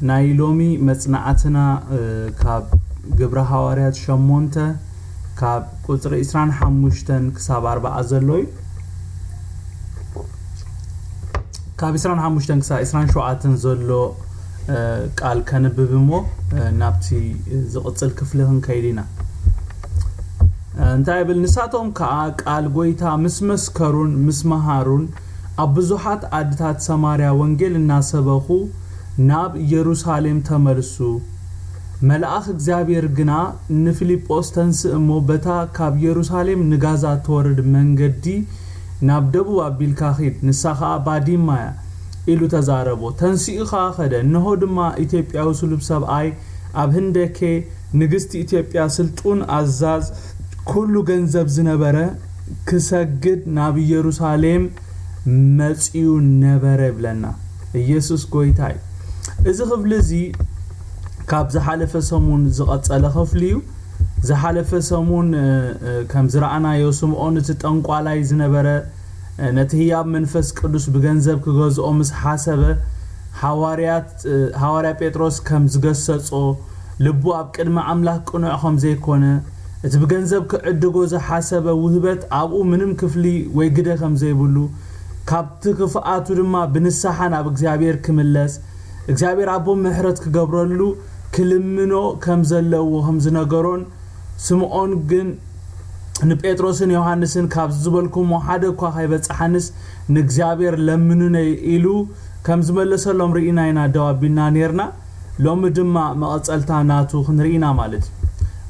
ናይ ሎሚ መጽናዕትና ካብ ግብረ ሃዋርያት ሸሞንተ ካብ ቁጽሪ ዕስራን ሓሙሽተን ክሳብ ኣርባዓ ዘሎ እዩ። ካብ ዕስራን ሓሙሽተን ክሳብ ዕስራን ሸውዓተን ዘሎ ቃል ከንብብ እሞ ናብቲ ዝቕጽል ክፍሊ ክንከይድ ኢና። እንታይ ይብል? ንሳቶም ከኣ ቃል ጐይታ ምስ መስከሩን ምስ መሃሩን ኣብ ብዙሓት ዓድታት ሰማርያ ወንጌል እናሰበኹ ናብ ኢየሩሳሌም ተመልሱ። መልኣኽ እግዚኣብሔር ግና ንፊልጶስ ተንስእ እሞ በታ ካብ ኢየሩሳሌም ንጋዛ እትወርድ መንገዲ ናብ ደቡብ ኣቢልካ ኺድ፣ ንሳ ኸኣ ባዲማ እያ ኢሉ ተዛረቦ። ተንሲኡ ኸኣ ኸደ። እንሆ ድማ ኢትዮጵያዊ ስሉብ ሰብኣይ ኣብ ህንደኬ ንግስቲ ኢትዮጵያ ስልጡን ኣዛዝ ኩሉ ገንዘብ ዝነበረ ክሰግድ ናብ ኢየሩሳሌም መጺኡ ነበረ ይብለና። ኢየሱስ ጎይታ እዩ። እዚ ክፍሊ እዚ ካብ ዝሓለፈ ሰሙን ዝቐጸለ ክፍሊ እዩ። ዝሓለፈ ሰሙን ከም ዝረኣናዮ ስምዖን እቲ ጠንቋላይ ዝነበረ ነቲ ህያብ መንፈስ ቅዱስ ብገንዘብ ክገዝኦ ምስ ሓሰበ፣ ሃዋርያት ሃዋርያ ጴጥሮስ ከም ዝገሰጾ፣ ልቡ ኣብ ቅድሚ ኣምላኽ ቅኑዕ ከም ዘይኮነ፣ እቲ ብገንዘብ ክዕድጎ ዝሓሰበ ውህበት ኣብኡ ምንም ክፍሊ ወይ ግደ ከም ዘይብሉ፣ ካብቲ ክፍኣቱ ድማ ብንስሓ ናብ እግዚኣብሔር ክምለስ፣ እግዚኣብሔር ኣቦ ምሕረት ክገብረሉ ክልምኖ ከም ዘለዎ ከም ዝነገሮን፣ ስምዖን ግን ንጴጥሮስን ዮሃንስን ካብዚ ዝበልኩሞ ሓደ እኳ ከይበጽሓንስ ንእግዚኣብሔር ለምኑነይ ኢሉ ከም ዝመለሰሎም ርኢና ኢና ደው ኣቢልና ኔርና። ሎሚ ድማ መቐጸልታ ናቱ ክንርኢ ኢና ማለት እዩ።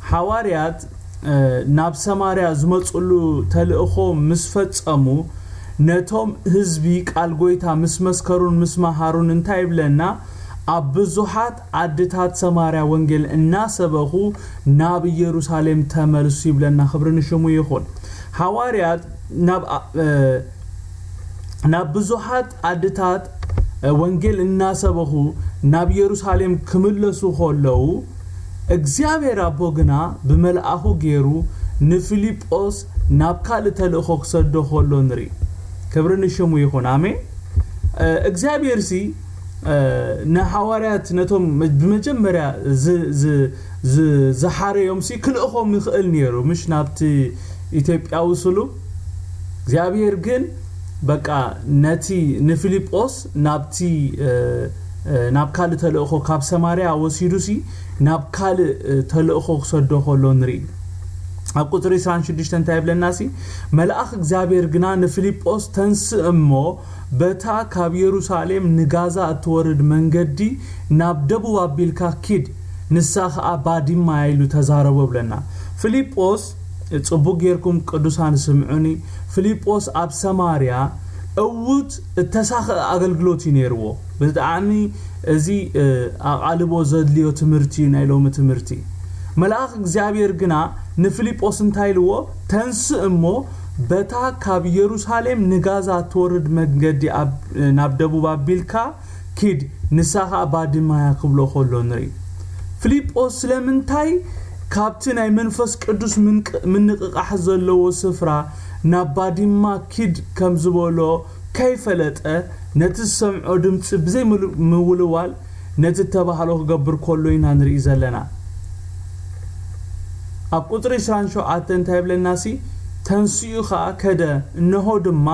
ሓዋርያት ናብ ሰማርያ ዝመጽሉ ተልእኾ ምስ ፈጸሙ ነቶም ህዝቢ ቃል ጎይታ ምስ መስከሩን ምስ መሃሩን እንታይ ይብለና? ኣብ ብዙሓት ዓድታት ሰማርያ ወንጌል እናሰበኹ ናብ ኢየሩሳሌም ተመልሱ ይብለና። ክብሪ ንሽሙ ይኹን። ሃዋርያት ናብ ናብ ብዙሓት ዓድታት ወንጌል እናሰበኹ ናብ ኢየሩሳሌም ክምለሱ ከለዉ እግዚኣብሔር ኣቦ ግና ብመልኣኹ ገይሩ ንፊልጶስ ናብ ካልእ ተልእኾ ክሰዶ ከሎ ንርኢ። ክብሪ ንሽሙ ይኹን። ኣሜን። እግዚኣብሔር ሲ ንሓዋርያት ነቶም ብመጀመርያ ዝሓረዮም ሲ ክልእኾም ይኽእል ነይሩ፣ ምሽ ናብቲ ኢትዮጵያዊ ስሉብ። እግዚኣብሔር ግን በቃ ነቲ ንፊልጶስ ናብቲ ናብ ካልእ ተልእኾ ካብ ሰማርያ ወሲዱ ሲ ናብ ካልእ ተልእኾ ክሰዶ ከሎ ንርኢ። ኣብ ቁፅሪ ዕስራን ሽዱሽተን እንታይ ይብለና ሲ? መልኣኽ እግዚኣብሔር ግና ንፊልጶስ ተንስእ እሞ በታ ካብ የሩሳሌም ንጋዛ እትወርድ መንገዲ ናብ ደቡብ ኣቢልካ ኪድ፣ ንሳ ኸኣ ባዲማ ኢሉ ተዛረቦ ብለና። ፊልጶስ፣ ጽቡቅ ጌርኩም ቅዱሳን ስምዑኒ፣ ፊልጶስ ኣብ ሰማርያ እውት እተሳኸ ኣገልግሎት እዩ ነይርዎ። ብጣዕሚ እዚ ኣቓልቦ ዘድልዮ ትምህርቲ እዩ ናይ ሎሚ ትምህርቲ። መልኣኽ እግዚኣብሔር ግና ንፊልጶስ እንታይ ኢልዎ? ተንስእ እሞ በታ ካብ የሩሳሌም ንጋዛ እትወርድ መንገዲ ናብ ደቡብ ኣቢልካ ኪድ፣ ንሳ ኸኣ ባድማ እያ ክብሎ ከሎ ንርኢ። ፊልጶስ ስለምንታይ ካብቲ ናይ መንፈስ ቅዱስ ምንቅቓሕ ዘለዎ ስፍራ ናብ ባድማ ኪድ ከም ዝበሎ ከይፈለጠ፣ ነቲ ዝሰምዖ ድምፂ ብዘይ ምውልዋል ነቲ እተባህሎ ክገብር ከሎ ኢና ንርኢ ዘለና። ኣብ ቁፅሪ ዕስራን ሸውዓተን እንታይ ይብለና ሲ? ተንሲኡ ኸኣ ከደ፣ እንሆ ድማ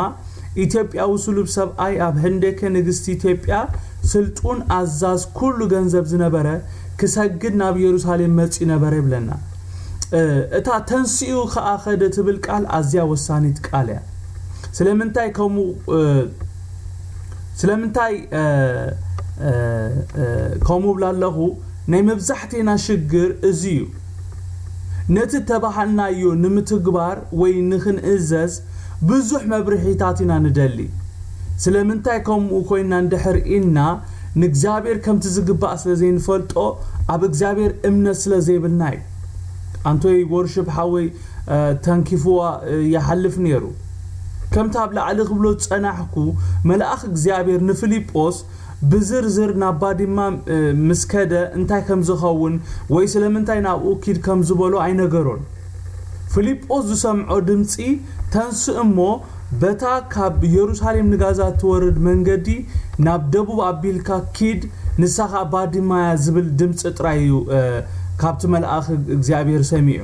ኢትዮጵያዊ ስሉብ ሰብኣይ ኣብ ህንደከ ንግስቲ ኢትዮጵያ ስልጡን ኣዛዝ ኩሉ ገንዘብ ዝነበረ ክሰግድ ናብ ኢየሩሳሌም መጺኡ ነበረ ይብለና። እታ ተንሲኡ ኸኣ ኸደ ትብል ቃል ኣዝያ ወሳኒት ቃል እያ። ስለምንታይ ከምኡ ስለምንታይ ከምኡ ብላ ኣለኹ? ናይ መብዛሕቴና ሽግር እዚ እዩ። ነቲ ተባሃልናዮ ንምትግባር ወይ ንኽንእዘዝ ብዙሕ መብርሒታት ኢና ንደሊ። ስለምንታይ ከምኡ ኮይና እንድሕር ኢልና ንእግዚኣብሔር ከምቲ ዝግባእ ስለ ዘይንፈልጦ ኣብ እግዚኣብሔር እምነት ስለ ዘይብልና እዩ። ኣንቶይ ወርሽፕ ሓወይ ተንኪፍዋ ይሓልፍ ነይሩ። ከምቲ ኣብ ላዕሊ ክብሎ ዝጸናሕኩ፣ መልኣኽ እግዚኣብሔር ንፊልጶስ ብዝርዝር ናብ ባድማ ምስ ከደ እንታይ ከም ዝኸውን ወይ ስለምንታይ ናብኡ ኪድ ከም ዝበሎ ኣይነገሮን። ፊልጶስ ዝሰምዖ ድምጺ፣ ተንስእ እሞ በታ ካብ የሩሳሌም ንጋዛ እትወርድ መንገዲ ናብ ደቡብ ኣቢልካ ኪድ፣ ንሳ ኸኣ ባድማ እያ ዝብል ድምፂ ጥራይ እዩ ካብቲ መልኣኽ እግዚኣብሔር ሰሚዑ።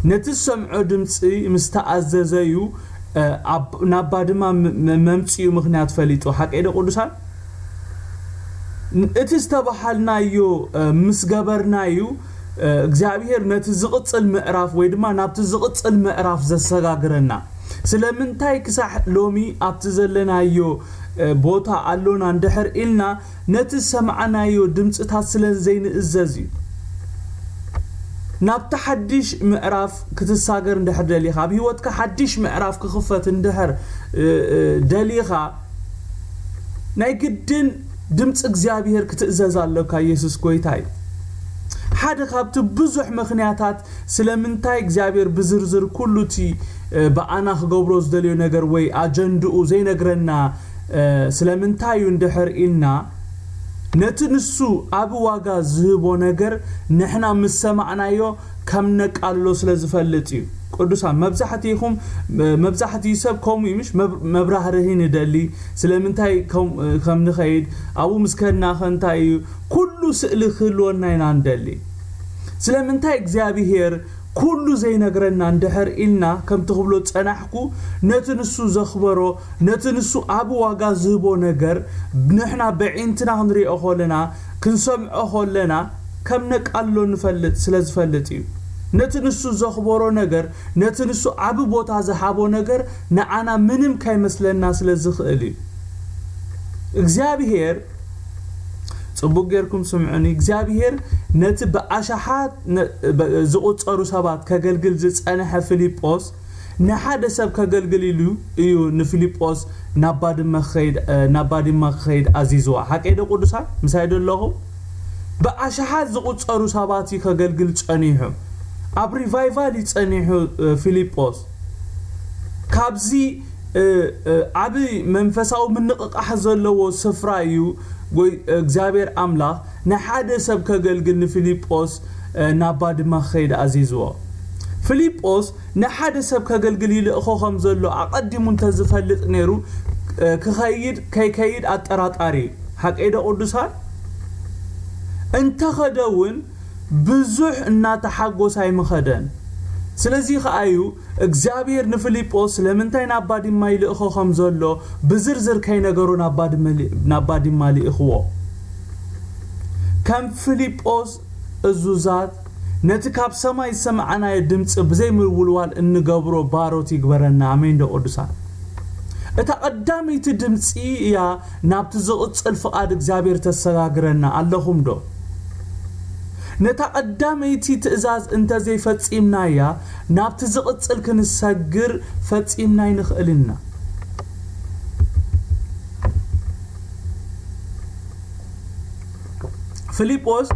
ነቲ ዝሰምዖ ድምፂ ምስ ተኣዘዘ እዩ ናብ ባድማ መምፅኡ ምኽንያት ፈሊጡ። ሓቀይ ዶ ቅዱሳን? እቲ ዝተባሃልናዮ ምስ ገበርናዩ እግዚኣብሔር ነቲ ዝቕፅል ምዕራፍ ወይ ድማ ናብቲ ዝቕፅል ምዕራፍ ዘሰጋግረና። ስለምንታይ ክሳዕ ሎሚ ኣብቲ ዘለናዮ ቦታ ኣሎና እንድሕር ኢልና ነቲ ዝሰማዕናዮ ድምፅታት ስለ ዘይንእዘዝ እዩ። ናብቲ ሓድሽ ምዕራፍ ክትሳገር እንድሕር ደሊኻ፣ ኣብ ህይወትካ ሓድሽ ምዕራፍ ክኽፈት እንድሕር ደሊኻ፣ ናይ ግድን ድምፂ እግዚኣብሔር ክትእዘዝ ኣለካ። ኢየሱስ ጎይታ እዩ። ሓደ ካብቲ ብዙሕ ምኽንያታት ስለምንታይ እግዚኣብሔር ብዝርዝር ኩሉ እቲ ብኣና ክገብሮ ዝደልዮ ነገር ወይ ኣጀንድኡ ዘይነግረና ስለምንታይ እዩ እንድሕር ኢልና፣ ነቲ ንሱ ኣብ ዋጋ ዝህቦ ነገር ንሕና ምስ ሰማዕናዮ ከም ነቃልሎ ስለ ዝፈልጥ እዩ። ቅዱሳን፣ መብዛሕትኹም መብዛሕትኡ ሰብ ከምኡ እዩ፣ ምሽ መብራህርሂ ንደሊ። ስለምንታይ ከም ንኸይድ ኣብኡ ምስ ከድናኸ እንታይ እዩ ኩሉ ስእሊ ክህልወና ኢና ንደሊ። ስለምንታይ እግዚኣብሔር ኩሉ ዘይነግረና እንድሕር ኢልና ከምቲ ክብሎ ጸናሕኩ፣ ነቲ ንሱ ዘኽበሮ፣ ነቲ ንሱ ኣብ ዋጋ ዝህቦ ነገር ንሕና ብዒንትና ክንሪኦ ከለና፣ ክንሰምዖ ከለና ከም ነቃሎ ንፈልጥ ስለ ዝፈልጥ እዩ። ነቲ ንሱ ዘኽበሮ ነገር፣ ነቲ ንሱ ዓቢ ቦታ ዝሃቦ ነገር ንዓና ምንም ካይመስለና ስለ ዝኽእል እዩ። እግዚኣብሔር ጽቡቅ ጌርኩም ስምዑኒ። እግዚኣብሔር ነቲ ብኣሽሓት ዝቁጸሩ ሰባት ከገልግል ዝጸንሐ ፊልጶስ ንሓደ ሰብ ከገልግል ኢሉ እዩ ንፊልጶስ ናብ ባድመ ክኸይድ ናብ ባድማ ክኸይድ ኣዚዝዋ። ሓቀይ ዶ ቅዱሳን? ምሳይ ዶ ኣለኹም? ብኣሽሓት ዝቁጸሩ ሰባት እዩ ከገልግል ጸኒሑ። ኣብ ሪቫይቫል እዩ ጸኒሑ ፊልጶስ። ካብዚ ዓቢ መንፈሳዊ ምንቕቓሕ ዘለዎ ስፍራ እዩ። እግዚኣብሔር ኣምላኽ ንሓደ ሰብ ከገልግል ንፊልጶስ ናብ ባድማ ክኸይድ ኣዚዝዎ። ፊልጶስ ንሓደ ሰብ ከገልግል ይልእኾ ከም ዘሎ ኣቐዲሙ እንተዝፈልጥ ነይሩ፣ ክኸይድ ከይከይድ ኣጠራጣሪ እዩ። ሓቀይ ዶ ቅዱሳን? እንተኸደ እውን ብዙሕ እናተሓጎስ ኣይምኸደን። ስለዚ ኸኣ እዩ እግዚኣብሔር ንፊልጶስ ስለምንታይ ናብ ባድማ ይልእኾ ከም ዘሎ ብዝርዝር ከይነገሮ ናብ ባድማ ልኢኽዎ። ከም ፊልጶስ እዙዛት ነቲ ካብ ሰማይ ዝሰማዕናዮ ድምፂ ብዘይምውልዋል እንገብሮ ባሮት ይግበረና። ኣሜን ዶ ቅዱሳን? እታ ቀዳመይቲ ድምፂ እያ ናብቲ ዝቕፅል ፍቓድ እግዚኣብሔር ተሰጋግረና። ኣለኹም ዶ? ነታ ቀዳመይቲ ትእዛዝ እንተዘይፈጺምናያ ናብቲ ዝቕጽል ክንሰግር ፈጺምና ኣይንኽእልን ኢና። ፊልጶስ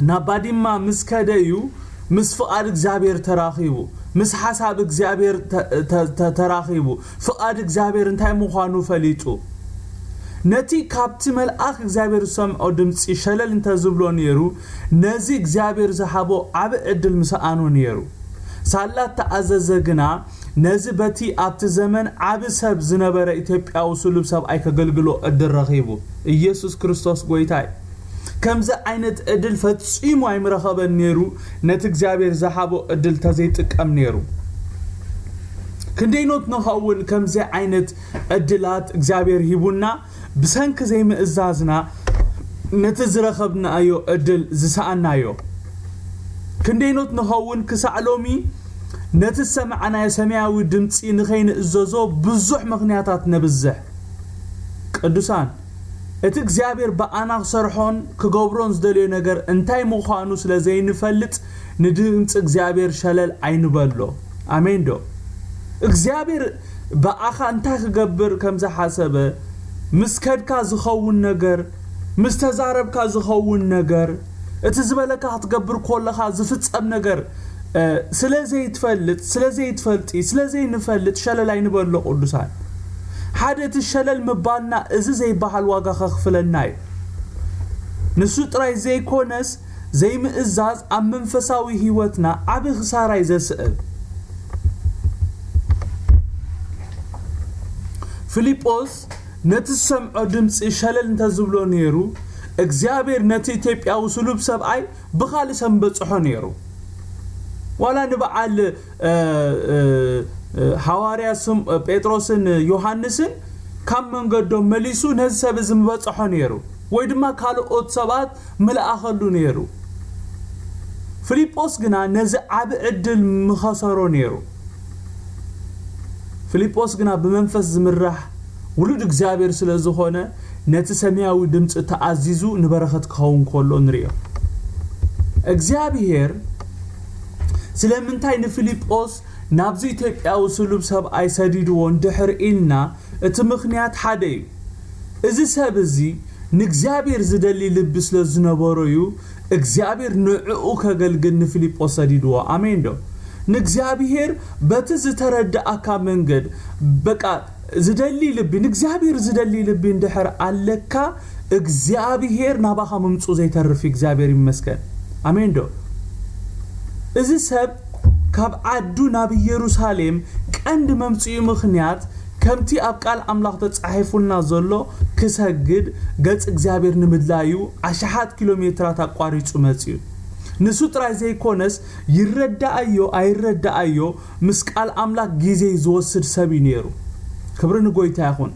ናብ ባዲማ ምስ ከደ እዩ ምስ ፍቓድ እግዚኣብሔር ተራኺቡ፣ ምስ ሓሳብ እግዚኣብሔር ተራኺቡ፣ ፍቓድ እግዚኣብሔር እንታይ ምዃኑ ፈሊጡ። ነቲ ካብቲ መልኣኽ እግዚኣብሔር ዝሰምዖ ድምጺ ሸለል እንተዝብሎ ነይሩ፣ ነዚ እግዚኣብሔር ዝሃቦ ዓቢ ዕድል ምሰኣኖ ነይሩ። ሳላ እተኣዘዘ ግና፣ ነዚ በቲ ኣብቲ ዘመን ዓቢ ሰብ ዝነበረ ኢትዮጵያዊ ስሉብ ሰብኣይ ከገልግሎ ዕድል ረኺቡ። ኢየሱስ ክርስቶስ ጐይታ እዩ። ከምዚ ዓይነት ዕድል ፈጺሙ ኣይምረኸበን ነይሩ፣ ነቲ እግዚኣብሔር ዝሃቦ ዕድል ተዘይጥቀም ነይሩ። ክንደይኖት ንኸውን ከምዚ ዓይነት ዕድላት እግዚኣብሔር ሂቡና፣ ብሰንኪ ዘይምእዛዝና ነቲ ዝረኸብናዮ ዕድል ዝሰኣናዮ። ክንደይኖት ንኸውን ክሳዕ ሎሚ ነቲ ዝሰማዕናዮ ሰማያዊ ድምጺ ንኸይንእዘዞ ብዙሕ ምኽንያታት ነብዝሕ። ቅዱሳን፣ እቲ እግዚኣብሔር ብኣና ክሰርሖን ክገብሮን ዝደልዮ ነገር እንታይ ምዃኑ ስለ ዘይንፈልጥ፣ ንድምፂ እግዚኣብሔር ሸለል ኣይንበሎ። ኣሜን ዶ? እግዚኣብሔር ብኣኻ እንታይ ክገብር ከም ዝሓሰበ፣ ምስ ከድካ ዝኸውን ነገር፣ ምስ ተዛረብካ ዝኸውን ነገር፣ እቲ ዝበለካ ክትገብር ከለኻ ዝፍጸም ነገር፣ እ፣ ስለ ዘይትፈልጥ፣ ስለ ዘይትፈልጢ፣ ስለ ዘይንፈልጥ ሸለል ኣይንበሎ ቅዱሳን። ሓደ እቲ ሸለል ምባልና እዚ ዘይበሃል ዋጋ ከኽፍለና እዩ። ንሱ ጥራይ ዘይኮነስ ዘይምእዛዝ ኣብ መንፈሳዊ ህይወትና ዓቢ ክሳራ እዩ ዘስዕብ። ፊልጶስ ነቲ ዝሰምዖ ድምጺ ሸለል እንተዝብሎ ነይሩ፣ እግዚኣብሔር ነቲ ኢትዮጵያዊ ስሉብ ሰብኣይ ብኻልእ ሰብ ምበጽሖ ነይሩ። ዋላ ንበዓል፣ እ፣ እ፣ እ፣ ሃዋርያ ስም-፣ ጴጥሮስን ዮሃንስን ካብ መንገዶም መሊሱ ነዚ ሰብ እዚ ምበጽሖ ነይሩ፣ ወይ ድማ ካልኦት ሰባት ምልኣኸሉ ነይሩ። ፊልጶስ ግና ነዚ ዓቢ ዕድል ምኸሰሮ ነይሩ። ፊልጶስ ግና ብመንፈስ ዝምራሕ ውሉድ እግዚኣብሔር ስለ ዝኾነ፣ ነቲ ሰማያዊ ድምጺ ተኣዚዙ ንበረኸት ክኸውን ከሎ ንርእዮ። እግዚኣብሔር ስለምንታይ ንፊልጶስ ናብዚ ኢትዮጵያዊ ስሉብ ሰብኣይ ሰዲድዎ እንድሕር ኢልና፣ እቲ ምኽንያት ሓደ እዩ። እዚ ሰብ እዚ ንእግዚኣብሔር ዝደሊ ልቢ ስለ ዝነበሮ እዩ እግዚኣብሔር ንዕኡ ከገልግል ንፊልጶስ ሰዲድዎ። ኣሜን ዶ? ንእግዚኣብሔር በቲ ዝተረዳእካ መንገድ፣ በቃ፣ ዝደሊ ልቢ፣ ንእግዚኣብሔር ዝደሊ ልቢ እንድሕር ኣለካ፣ እግዚኣብሔር ናባኻ ምምጹ ዘይተርፍ እዩ። እግዚኣብሔር ይመስገን። ኣሜን ዶ? እዚ ሰብ ካብ ዓዱ ናብ ኢየሩሳሌም ቀንዲ መምጽኡ ምኽንያት ከምቲ ኣብ ቃል ኣምላኽ ተጻሒፉልና ዘሎ ክሰግድ ገጽ እግዚኣብሔር ንምድላዩ ኣሽሓት ኪሎ ሜትራት ኣቋሪጹ መጽኡ። ንሱ ጥራይ ዘይኮነስ ይረዳኣዮ ኣይረዳኣዮ ምስ ቃል ኣምላኽ ግዜ ዝወስድ ሰብ እዩ ነይሩ። ክብሪ ንጎይታ ይኹን።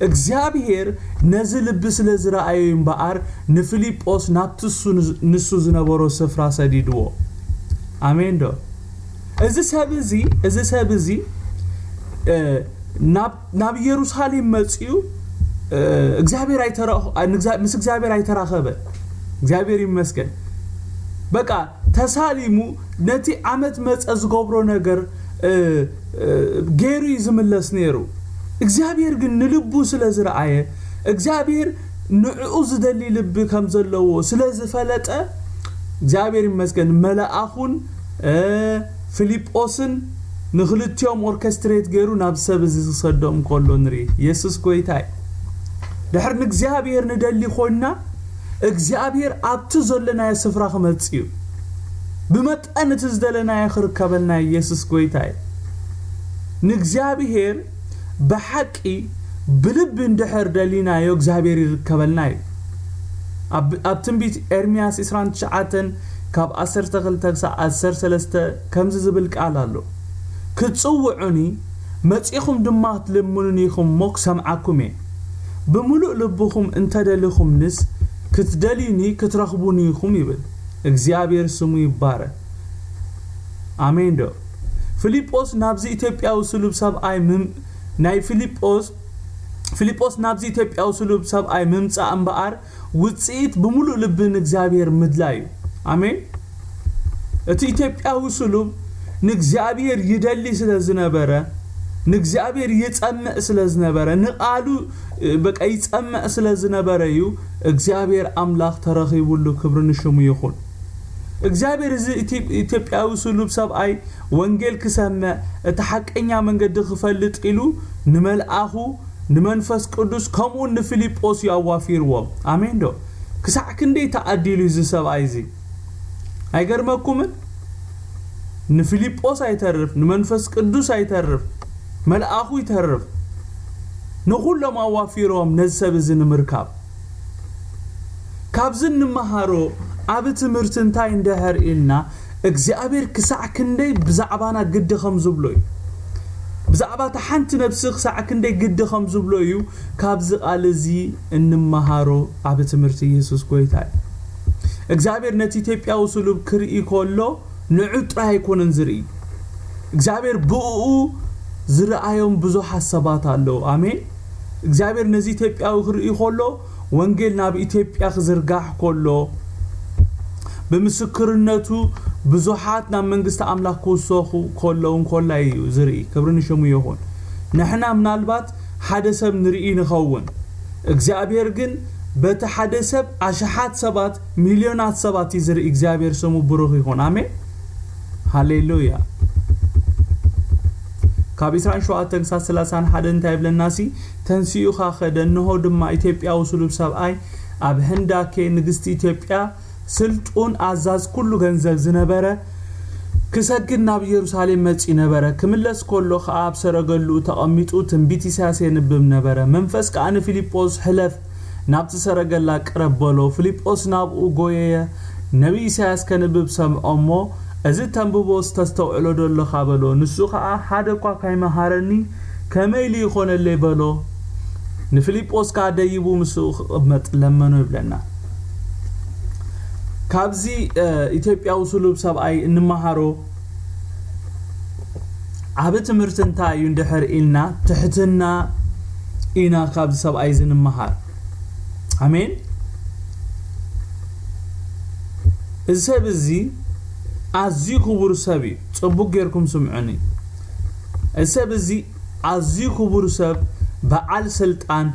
እግዚኣብሔር ነዚ ልቢ ስለ ዝረኣዮ እምበኣር ንፊልጶስ ናብቲ እሱ ንዝ-፣ ንሱ ዝነበሮ ስፍራ ሰዲድዎ። ኣሜን ዶ? እዚ ሰብ እዚ፣ እዚ ሰብ እዚ፣ እ፣ ናብ፣ ናብ ኢየሩሳሌም መጺኡ፣ እ፣ እግዚኣብሔር ኣይተራ-፣ ንግዛ-፣ ምስ እግዚኣብሔር ኣይተራኸበ። እግዚኣብሔር ይመስገን። በቃ ተሳሊሙ ነቲ ዓመት መጸ ዝገብሮ ነገር፣ እ፣ እ፣ ገይሩ እዩ ዝምለስ ነይሩ። እግዚኣብሔር ግን ንልቡ ስለ ዝረኣየ፣ እግዚኣብሔር ንዕኡ ዝደሊ ልቢ ከም ዘለዎ ስለ ዝፈለጠ፣ እግዚኣብሔር ይመስገን፣ መልኣኹን፣ እ፣ ፊልጶስን ንኽልቲኦም ኦርኬስትሬት ገይሩ ናብ ሰብ እዚ ዝሰዶም ከሎ ንርኢ። የሱስ ጎይታ እዩ። ድሕር ንእግዚኣብሔር ንደሊ ኮይና፣ እግዚኣብሔር ኣብቲ ዘለናዮ ስፍራ ክመጽእ እዩ። ብመጠን እቲ ዝደለናዮ ክርከበልና የሱስ ጎይታ እዩ። ንእግዚኣብሔር ብሓቂ ብልቢ እንድሕር ደሊናዮ፣ እግዚኣብሔር ይርከበልና እዩ። ኣብ፣ ኣብ ትንቢት ኤርምያስ ዕስራን ትሽዓተን ካብ ዓሰርተ ክልተ ክሳብ ዓሰርተ ሰለስተ ከምዚ ዝብል ቃል ኣሎ። "ክትጽውዑኒ መጺኹም ድማ ክትልምኑኒ ኢኹም እሞ ክሰምዓኩም እየ። ብምሉእ ልብኹም እንተደሊኹምንስ ክትደልዩኒ ክትረኽቡኒ ኢኹም" ይብል። እግዚኣብሔር ስሙ ይባረክ። ኣሜን ዶ? ፊልጶስ ናብዚ ኢትዮጵያዊ ስሉብ ሰብኣይ ምም-፣ ናይ ፊልጶስ፣ ፊልጶስ ናብዚ ኢትዮጵያዊ ስሉብ ሰብኣይ ምምጻእ እምበኣር ውጽኢት ብምሉእ ልቢ ንእግዚኣብሔር ምድላይ እዩ። ኣሜን። እቲ ኢትዮጵያዊ ስሉብ ንእግዚኣብሔር ይደሊ ስለ ዝነበረ፣ ንእግዚኣብሔር ይጸምዕ ስለ ዝነበረ፣ ንቓሉ፣ እ፣ በቃ ይጸምዕ ስለ ዝነበረ እዩ እግዚኣብሔር ኣምላኽ ተረኺቡሉ። ክብሪ ንሽሙ ይኹን። እግዚኣብሔር እዚ ኢትዮ-፣ ኢትዮጵያዊ ስሉብ ሰብኣይ ወንጌል ክሰምዕ፣ እቲ ሓቀኛ መንገዲ ክፈልጥ ኢሉ ንመልኣኹ፣ ንመንፈስ ቅዱስ፣ ከምኡውን ንፊልጶስ እዩ ኣዋፊርዎም። ኣሜን ዶ? ክሳዕ ክንደይ ተኣዲሉ እዚ ሰብኣይ እዚ? ኣይገርመኩምን? ንፊልጶስ ኣይተርፍ፣ ንመንፈስ ቅዱስ ኣይተርፍ፣ መልኣኹ ይተርፍ፣ ንኹሎም ኣዋፊሮም ነዚ ሰብ እዚ ንምርካብ። ካብዚ እንመሃሮ ዓቢ ትምህርቲ እንታይ እንድሕር ኢልና፣ እግዚኣብሔር ክሳዕ ክንደይ ብዛዕባና ግዲ ከም ዝብሎ እዩ። ብዛዕባ እታ ሓንቲ ነብሲ ክሳዕ ክንደይ ግዲ ከም ዝብሎ እዩ ካብዚ ቃል እዚ እንመሃሮ ዓቢ ትምህርቲ። የሱስ ጎይታ እዩ። እግዚኣብሔር ነቲ ኢትዮጵያዊ ስሉብ ክርኢ ከሎ ንዑ ጥራይ ኣይኮነን ዝርኢ። እግዚኣብሔር ብእኡ ዝረኣዮም ብዙሓት ሰባት ኣለዉ። ኣሜን። እግዚኣብሔር ነዚ ኢትዮጵያዊ ክርኢ ከሎ፣ ወንጌል ናብ ኢትዮጵያ ክዝርጋሕ ከሎ፣ ብምስክርነቱ ብዙሓት ናብ መንግስቲ ኣምላኽ ክውሰኹ ከለዉ እንኮላይ እዩ ዝርኢ። ክብሪ ንሽሙ ይኹን። ንሕና ምናልባት ሓደ ሰብ ንርኢ ንኸውን። እግዚኣብሔር ግን በቲ ሓደ ሰብ ኣሽሓት ሰባት፣ ሚልዮናት ሰባት እዩ ዝርኢ። እግዚኣብሔር ስሙ ብሩኽ ይኹን። ኣሜን። ሃሌሉያ። ካብ ዕስራን ሸውዓተን ክሳብ ሰላሳን ሓደን እንታይ ይብለና ሲ? "ተንሲኡ ኸኣ ኸደ፣ እንሆ ድማ ኢትዮጵያዊ ስሉብ ሰብኣይ ኣብ ህንዳኬ ንግስቲ ኢትዮጵያ ስልጡን ኣዛዝ ኩሉ ገንዘብ ዝነበረ ክሰግድ ናብ ኢየሩሳሌም መጺኡ ነበረ። ክምለስ ከሎ ኸኣ ኣብ ሰረገሉኡ ተቐሚጡ ትንቢት ኢሳያስ የንብብ ነበረ። መንፈስ ከኣ ንፊልጶስ፣ 'ሕለፍ፣ ናብቲ ሰረገላ ቅረብ በሎ። ፊልጶስ ናብኡ ጎየየ። ነቢ ኢሳያስ ከንብብ ሰምዖ እሞ፣ "እዚ ተንብቦ ዝተስተውዕሎ ዶ ኣለኻ?" በሎ። ንሱ ኸኣ፣ "ሓደ እኳ ካይመሃረኒ ከመይ ኢሉ ይኾነለይ?" በሎ። ንፊልጶስ ከኣ ደይቡ ምስኡ ክቕመጥ ለመኖ ይብለና። ካብዚ፣ እ፣ ኢትዮጵያዊ ስሉብ ሰብኣይ እንመሃሮ ዓቢ ትምህርቲ እንታይ እዩ እንድሕር ኢልና፣ ትሕትና ኢና ካብዚ ሰብኣይ እዚ ንምሃር። ኣሜን። እዚ ሰብ እዚ ኣዝዩ ክቡር ሰብ እዩ። ጽቡቅ ጌርኩም ስምዑኒ። እዚ ሰብ እዚ ኣዝዩ ክቡር ሰብ፣ በዓል ስልጣን፣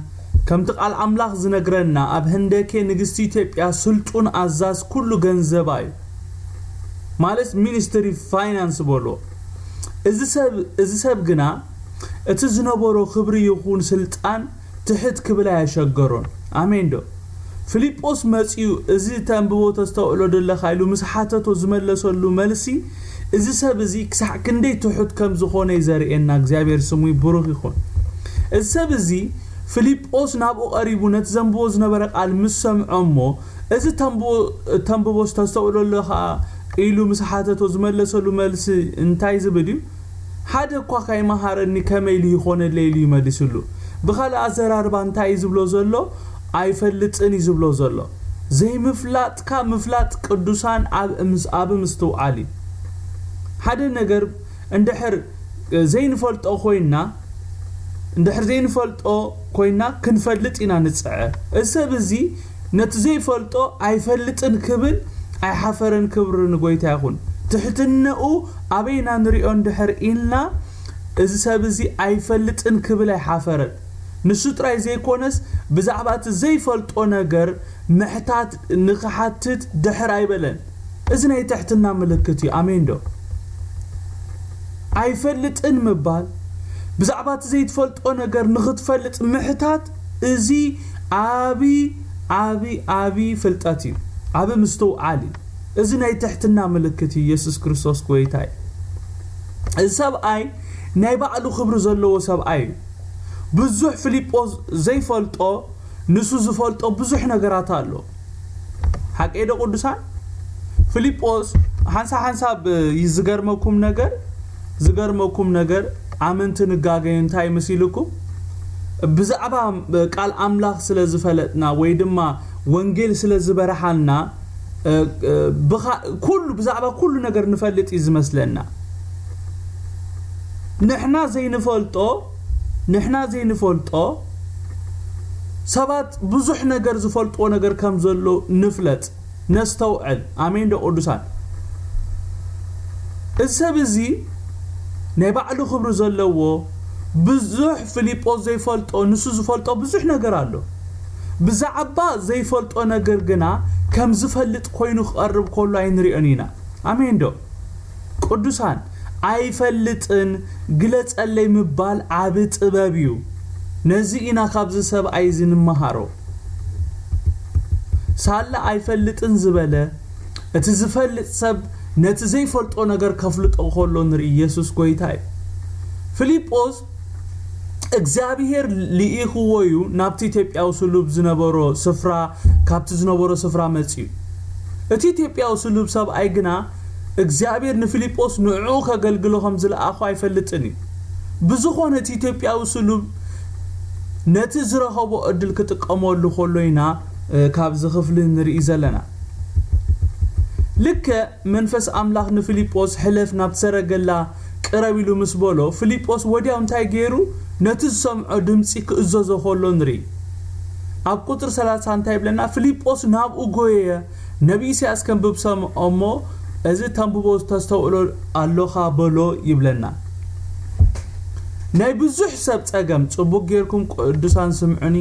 ከምቲ ቃል ኣምላኽ ዝነግረና፣ ኣብ ህንደኬ ንግስቲ ኢትዮጵያ ስልጡን ኣዛዝ ኩሉ ገንዘባ እዩ። ማለት ሚኒስትሪ ፋይናንስ በሎ። እዚ ሰብ፣ እዚ ሰብ ግና እቲ ዝነበሮ ክብሪ ይኹን ስልጣን ትሕት ክብል ኣየሸገሮን። ኣሜን ዶ? ፊልጶስ መጺኡ፣ "እዚ ተንብቦ ተስተውዕሎ ዶ ኣለኻ?" ኢሉ ምስ ሓተቶ ዝመለሰሉ መልሲ፣ እዚ ሰብ እዚ ክሳዕ ክንደይ ትሑት ከም ዝኾነ እዩ ዘርእየና። እግዚኣብሔር ስሙ ብሩኽ ይኹን። እዚ ሰብ እዚ ፊልጶስ ናብኡ ቀሪቡ ነቲ ዘንብቦ ዝነበረ ቃል ምስ ሰምዖ እሞ፣ "እዚ ተንብቦ፣ ተንብቦ ዝተስተውዕሎ ኣለኻ?" ኢሉ ምስ ሓተቶ ዝመለሰሉ መልሲ እንታይ ዝብል እዩ? "ሓደ እኳ ካይመሃረኒ ከመይ ኢሉ ይኾነለይ?" ኢሉ ይመልስሉ። ብኻልእ ኣዘራርባ እንታይ እዩ ዝብሎ ዘሎ? "ኣይፈልጥን" እዩ ዝብሎ ዘሎ። ዘይምፍላጥካ ምፍላጥ ቅዱሳን ኣብ እምስ-፣ ኣብ ምስትውዓል እዩ። ሓደ ነገር እንድሕር ዘይንፈልጦ ኮይና፣ እንድሕር ዘይንፈልጦ ኮይና ክንፈልጥ ኢና ንጽዐ። እዚ ሰብ እዚ ነቲ ዘይፈልጦ ኣይፈልጥን ክብል ኣይሓፈረን፣ ክብሪ ንጎይታ ይኹን። ትሕትናኡ ኣበይና ንሪኦ እንድሕር ኢልና፣ እዚ ሰብ እዚ ኣይፈልጥን ክብል ኣይሓፈረን። ንሱ ጥራይ ዘይኮነስ፣ ብዛዕባ እቲ ዘይፈልጦ ነገር ምሕታት ንኽሓትት ድሕር ኣይበለን። እዚ ናይ ትሕትና ምልክት እዩ። ኣሜን ዶ? ኣይፈልጥን ምባል፣ ብዛዕባ እቲ ዘይትፈልጦ ነገር ንኽትፈልጥ ምሕታት፣ እዚ ዓቢ፣ ዓቢ፣ ዓቢ ፍልጠት እዩ። ዓቢ ምስትውዓል እዩ። እዚ ናይ ትሕትና ምልክት እዩ። ኢየሱስ ክርስቶስ ጎይታ እዩ። እዚ ሰብኣይ ናይ ባዕሉ ክብሪ ዘለዎ ሰብኣይ እዩ። ብዙሕ ፊልጶስ ዘይፈልጦ፣ ንሱ ዝፈልጦ ብዙሕ ነገራት ኣሎ። ሓቀይ ዶ ቅዱሳን? ፊልጶስ ሓንሳብ ሓንሳብ፣ እ፣ ዝገርመኩም ነገር፣ ዝገርመኩም ነገር፣ ኣመንቲ ንጋገዩ እንታይ መሲልኩም? ብዛዕባ፣ እ፣ ቃል ኣምላኽ ስለ ዝፈለጥና ወይ ድማ ወንጌል ስለ ዝበርሃልና፣ እ፣ እ፣ ብኻ-፣ ኩሉ፣ ብዛዕባ ኩሉ ነገር ንፈልጥ እዩ ዝመስለና። ንሕና ዘይንፈልጦ፣ ንሕና ዘይንፈልጦ ሰባት ብዙሕ ነገር ዝፈልጥዎ ነገር ከም ዘሎ ንፍለጥ፣ ነስተውዕል። ኣሜን ዶ ቅዱሳን? እዚ ሰብ እዚ ናይ ባዕሉ ክብሪ ዘለዎ፣ ብዙሕ ፊልጶስ ዘይፈልጦ፣ ንሱ ዝፈልጦ ብዙሕ ነገር ኣሎ። ብዛዕባ ዘይፈልጦ ነገር ግና ከም ዝፈልጥ ኮይኑ ክቐርብ ከሎ ኣይንሪኦን ኢና። ኣሜን ዶ? ቅዱሳን፣ "ኣይፈልጥን፣ ግለጸለይ" ምባል ዓቢ ጥበብ እዩ። ነዚ ኢና ካብዚ ሰብኣይ እዚ ንመሃሮ። ሳላ "ኣይፈልጥን" ዝበለ፣ እቲ ዝፈልጥ ሰብ ነቲ ዘይፈልጦ ነገር ከፍልጦ ከሎ ንርኢ። ኢየሱስ ጎይታ እዩ። ፊልጶስ እግዚኣብሔር ልኢኽዎ እዩ ናብቲ ኢትዮጵያዊ ስሉብ ዝነበሮ ስፍራ፣ ካብቲ ዝነበሮ ስፍራ መጺኡ። እቲ ኢትዮጵያዊ ስሉብ ሰብኣይ ግና እግዚኣብሔር ንፊልጶስ ንዕኡ ከገልግሎ ከም ዝለኣኾ ኣይፈልጥን እዩ። ብዝኾነ እቲ ኢትዮጵያዊ ስሉብ ነቲ ዝረኸቦ ዕድል ክጥቀመሉ ከሎ ኢና፣ እ፣ ካብዚ ክፍሊ ንርኢ ዘለና። ልክዕ መንፈስ ኣምላኽ ንፊልጶስ "ሕለፍ፣ ናብቲ ሰረገላ ቅረብ" ኢሉ ምስ በሎ፣ ፊልጶስ ወዲያው እንታይ ገይሩ? ነቲ ዝሰምዖ ድምጺ ክእዘዞ ከሎ ንርኢ። ኣብ ቁጽሪ ሰላሳ እንታይ ይብለና? ፊልጶስ ናብኡ ጎየየ፣ ነቢ ኢሳያስ ከንብብ ሰምዖ እሞ፣ "እዚ ተንብቦ ዝተስተውዕሎ ኣሎኻ?" በሎ ይብለና። ናይ ብዙሕ ሰብ ጸገም፣ ጽቡቕ ጌርኩም ቅዱሳን ስምዑኒ፣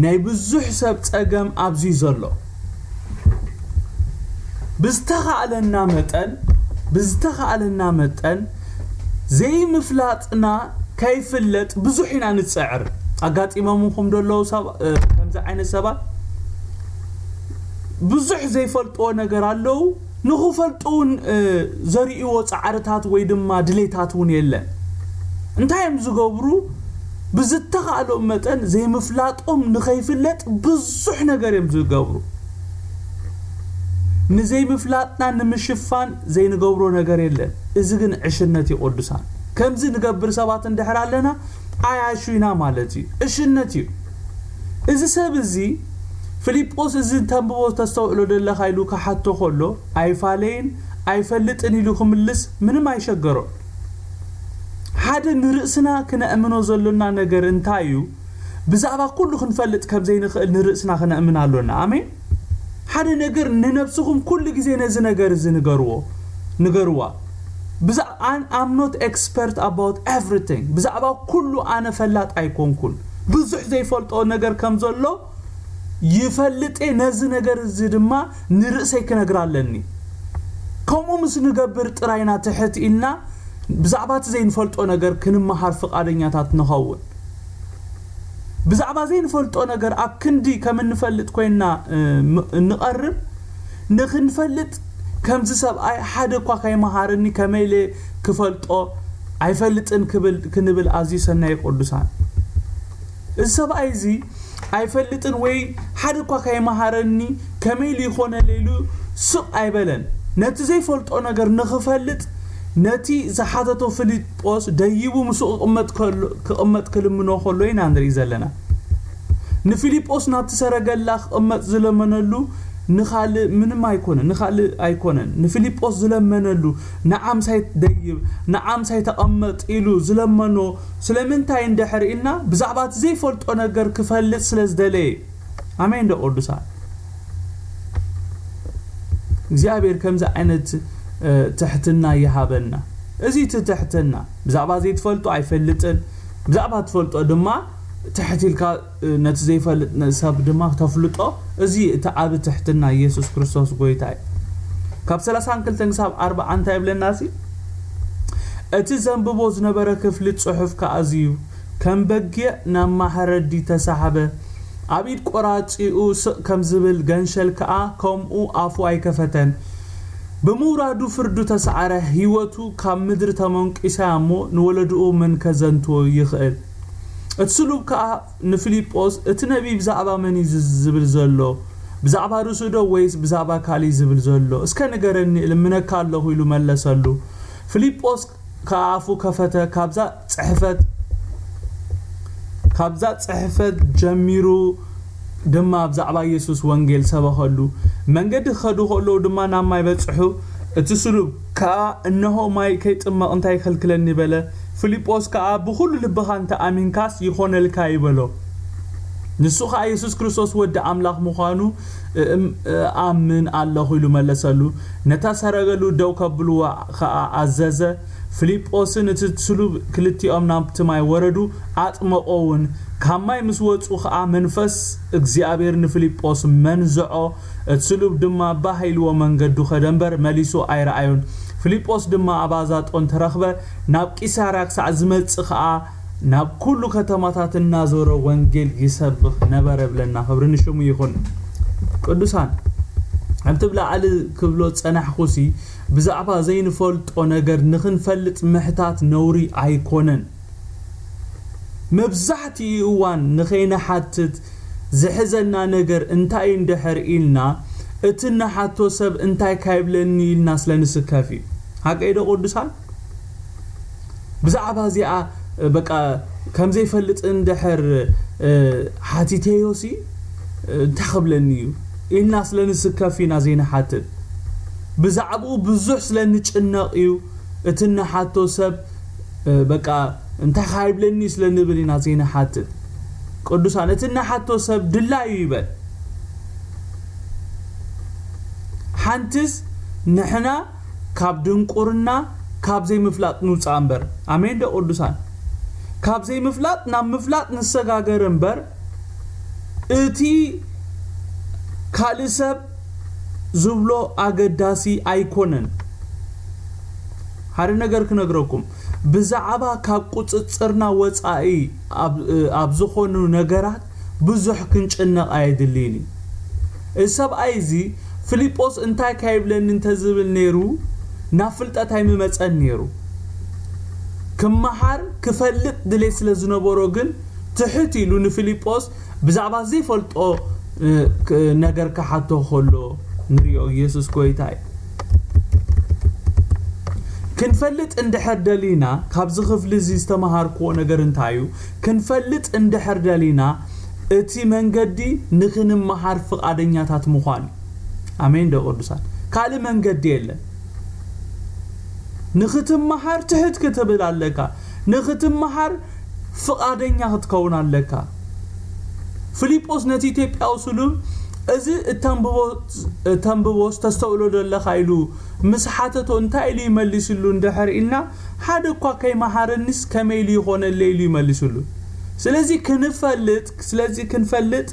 ናይ ብዙሕ ሰብ ጸገም ኣብዚ ዘሎ። ብዝተኻእለና መጠን፣ ብዝተኻእለና መጠን ዘይምፍላጥና ከይፍለጥ ብዙሕ ኢና ንጽዕር። ኣጋጢሞምኹም ዶ ኣለዉ ሰብ-፣ እ፣ ከምዚ ዓይነት ሰባት? ብዙሕ ዘይፈልጥዎ ነገር ኣለዉ። ንኽፈልጡ እውን፣ እ፣ ዘርእይዎ ጻዕርታት ወይ ድማ ድሌታት እውን የለን። እንታይ እዮም ዝገብሩ? ብዝተኻእሎም መጠን ዘይምፍላጦም ንኸይፍለጥ ብዙሕ ነገር እዮም ዝገብሩ። ንዘይምፍላጥና ንምሽፋን ዘይንገብሮ ነገር የለን። እዚ ግን ዕሽነት እዩ ቅዱሳን። ከምዚ ንገብር ሰባት እንድሕር ኣለና ኣያሹና ማለት እዩ። ዕሽነት እዩ። እዚ ሰብ እዚ ፊልጶስ እዚ ተንብቦ ተስተውዕሎ ደለኻ ኢሉ ክሓቶ ከሎ ኣይፋለይን ኣይፈልጥን ኢሉ ክምልስ ምንም ኣይሸገሮን። ሓደ ንርእስና ክነእምኖ ዘሎና ነገር እንታይ እዩ? ብዛዕባ ኩሉ ክንፈልጥ ከም ዘይንኽእል ንርእስና ክነእምን ኣሎና። ኣሜን። ሓደ ነገር ንነብስኹም ኩሉ ግዜ ነዚ ነገር እዚ ንገርዎ፣ ንገርዋ። ብዛ I'm not expert about everything። ብዛዕባ ኩሉ ኣነ ፈላጥ ኣይኮንኩን። ብዙሕ ዘይፈልጦ ነገር ከም ዘሎ ይፈልጥ እየ። ነዚ ነገር እዚ ድማ ንርእሰይ ክነግራ ኣለኒ። ከምኡ ምስ ንገብር ጥራይና ትሕት ኢልና ብዛዕባ እቲ ዘይንፈልጦ ነገር ክንመሃር ፍቓደኛታት ንኸውን። ብዛዕባ ዘይንፈልጦ ነገር ኣብ ክንዲ ከም እንፈልጥ ኮይንና እ፣ ም- እንቐርብ፣ ንኽንፈልጥ ከምዚ ሰብኣይ ሓደ እኳ ከይመሃረኒ ከመይ ኢለ ክፈልጦ ኣይፈልጥን ክብል ክንብል ኣዝዩ ሰናይ ቅዱሳን። እዚ ሰብኣይ እዚ ኣይፈልጥን ወይ ሓደ እኳ ከይመሃረኒ ከመይ ኢሉ ይኾነለይ ኢሉ ስቕ ኣይበለን። ነቲ ዘይፈልጦ ነገር ንኽፈልጥ ነቲ ዝሓተቶ ፊልጶስ ደይቡ ምስኡ ክቕመጥ ከሎ- ክቕመጥ ክልምኖ ከሎ ኢና ንርኢ ዘለና። ንፊልጶስ ናብቲ ሰረገላ ክቕመጥ ዝለመነሉ ንኻልእ ምንም ኣይኮነን፣ ንኻልእ ኣይኮነን። ንፊልጶስ ዝለመነሉ ንዓምሳይ ደይብ፣ ንዓምሳይ ተቐመጥ ኢሉ ዝለመኖ ስለምንታይ እንድሕር ኢልና ብዛዕባ እቲ ዘይፈልጦ ነገር ክፈልጥ ስለ ዝደለየ። ኣሜን ዶ ቅዱሳን? እግዚኣብሔር ከምዚ ዓይነት እ፣ ትሕትና ይሃበና። እዚ እቲ ትሕትና ብዛዕባ ዘይትፈልጦ ኣይፈልጥን፣ ብዛዕባ ትፈልጦ ድማ ትሕት ኢልካ እ፣ ነቲ ዘይፈልጥ ነ- ሰብ ድማ ተፍልጦ። እዚ እቲ ዓቢ ትሕትና ኢየሱስ ክርስቶስ ጎይታ እዩ። ካብ ሰላሳን ክልተን ክሳብ ኣርባዓ እንታይ ይብለና? እዚ እቲ ዘንብቦ ዝነበረ ክፍሊ ጽሑፍ ከኣ እዚ እዩ። ከም በጊዕ ናብ ማሕረዲ ተሳሕበ፣ ኣብ ኢድ ቆራጺኡ ስቕ ከም ዝብል ገንሸል ከኣ ከምኡ ኣፉ ኣይከፈተን። ብምውራዱ ፍርዱ ተሳዕረ፣ ህይወቱ ካብ ምድሪ ተመንቂሳ እሞ ንወለድኡ መን ከዘንትዎ ይኽእል? እቲ ስሉብ ከኣ ንፊልጶስ፣ እቲ ነቢይ ብዛዕባ መን እዩ ዝብል ዘሎ? ብዛዕባ ርእሱ ዶ ወይስ ብዛዕባ ካልእ እዩ ዝብል ዘሎ? እስከ ንገረኒ፣ እልምነካ ኣለኹ ኢሉ መለሰሉ። ፊልጶስ ከኣ ኣፉ ከፈተ፣ ካብዛ ጽሕፈት ካብዛ ጽሕፈት ጀሚሩ ድማ ብዛዕባ ኢየሱስ ወንጌል ሰበኸሉ። መንገዲ ክኸዱ ከለዉ ድማ ናብ ማይ በጽሑ። እቲ ስሉብ ከኣ፣ እንሆ፣ ማይ ከይጥመቕ እንታይ ይኸልክለኒ? በለ። ፊልጶስ ከኣ፣ ብኹሉ ልብኻ እንተ ኣሚንካስ ይኾነልካ እዩ በሎ። ንሱ ኸኣ የሱስ ክርስቶስ ወዲ ኣምላኽ ምዃኑ እም- እኣምን ኣለኹ ኢሉ መለሰሉ። ነታ ሰረገሉ ደው ከብልዋ ኸኣ ኣዘዘ። ፊልጶስን እቲ ስሉብ ክልቲኦም ናብቲ ማይ ወረዱ፣ ኣጥመቖ እውን። ካብ ማይ ምስ ወጹ ኸኣ መንፈስ እግዚኣብሔር ንፊልጶስ መንዝዖ፣ እቲ ስሉብ ድማ ባህ ኢልዎ መንገዱ ኸደ እምበር መሊሱ ኣይረኣዮን። ፊልጶስ ድማ ኣብ ኣዛጦን ተረኽበ፣ ናብ ቂሳርያ ክሳዕ ዝመጽእ ኸኣ ናብ ኩሉ ከተማታት እናዞረ ወንጌል ይሰብኽ ነበረ ብለና። ክብሪ ንሽሙ ይኹን። ቅዱሳን፣ ኣብቲ ብላዕሊ ክብሎ ዝጸናሕኩሲ ብዛዕባ ዘይንፈልጦ ነገር ንኽንፈልጥ ምሕታት ነውሪ ኣይኮነን። መብዛሕትኡ እዋን ንኸይንሓትት ዝሕዘና ነገር እንታይ እዩ እንድሕር ኢልና፣ እቲ እንሓቶ ሰብ እንታይ ካይብለኒ ኢልና ስለ ንስከፍ እዩ። ሓቀይ ዶ ቅዱሳን? ብዛዕባ እዚኣ በቃ ከም ዘይፈልጥ እንድሕር ሓቲተዮሲ እንታይ ክብለኒ እዩ ኢልና ስለ ንስከፍ ኢና ዘይንሓትት። ብዛዕባኡ ብዙሕ ስለ ንጭነቕ እዩ እቲ እንሓቶ ሰብ በቃ እንታይ ካይብለኒ ስለ ንብል ኢና ዘይንሓትት። ቅዱሳን፣ እቲ እንሓቶ ሰብ ድላዩ ይበል። ሓንትስ ንሕና ካብ ድንቁርና ካብ ዘይምፍላጥ ንውፃእ እምበር። ኣሜን ዶ ቅዱሳን? ካብ ዘይምፍላጥ ናብ ምፍላጥ ንሰጋገር እምበር እቲ ካልእ ሰብ ዝብሎ ኣገዳሲ ኣይኮነን። ሓደ ነገር ክነግረኩም፣ ብዛዕባ ካብ ቁፅፅርና ወፃኢ ኣብ ዝኾኑ ነገራት ብዙሕ ክንጭነቕ ኣየድልይን እዩ። እዚ ሰብኣይ እዚ ፊልጶስ እንታይ ካይብለኒ እንተዝብል ነይሩ ናብ ፍልጠት ኣይምመፀን ነይሩ። ክመሃር ክፈልጥ ድሌት ስለ ዝነበሮ ግን ትሕት ኢሉ ንፊልጶስ ብዛዕባ ዘይፈልጦ ነገር ክሓቶ ከሎ ንሪኦ። ኢየሱስ ጎይታ እዩ። ክንፈልጥ እንድሕር ደሊና፣ ካብዚ ክፍሊ እዚ ዝተመሃርክዎ ነገር እንታይ እዩ? ክንፈልጥ እንድሕር ደሊና፣ እቲ መንገዲ ንክንመሃር ፍቓደኛታት ምዃን እዩ። ኣሜን ዶ ቅዱሳን? ካልእ መንገዲ የለን። ንክትመሃር ትሕት ክትብል ኣለካ። ንክትመሃር ፍቓደኛ ክትከውን ኣለካ። ፊልጶስ ነቲ ኢትዮጵያዊ ስሉብ፣ "እዚ እተንብቦ፣ እተንብቦስ ተስተውዕሎ ዶ ኣለኻ?" ኢሉ ምስ ሓተቶ፣ እንታይ ኢሉ ይመሊስሉ እንድሕር ኢልና፣ "ሓደ እኳ ከይመሃረኒስ ከመይ ኢሉ ይኾነለይ?" ኢሉ ይመሊስሉ። ስለዚ ክንፈልጥ፣ ስለዚ ክንፈልጥ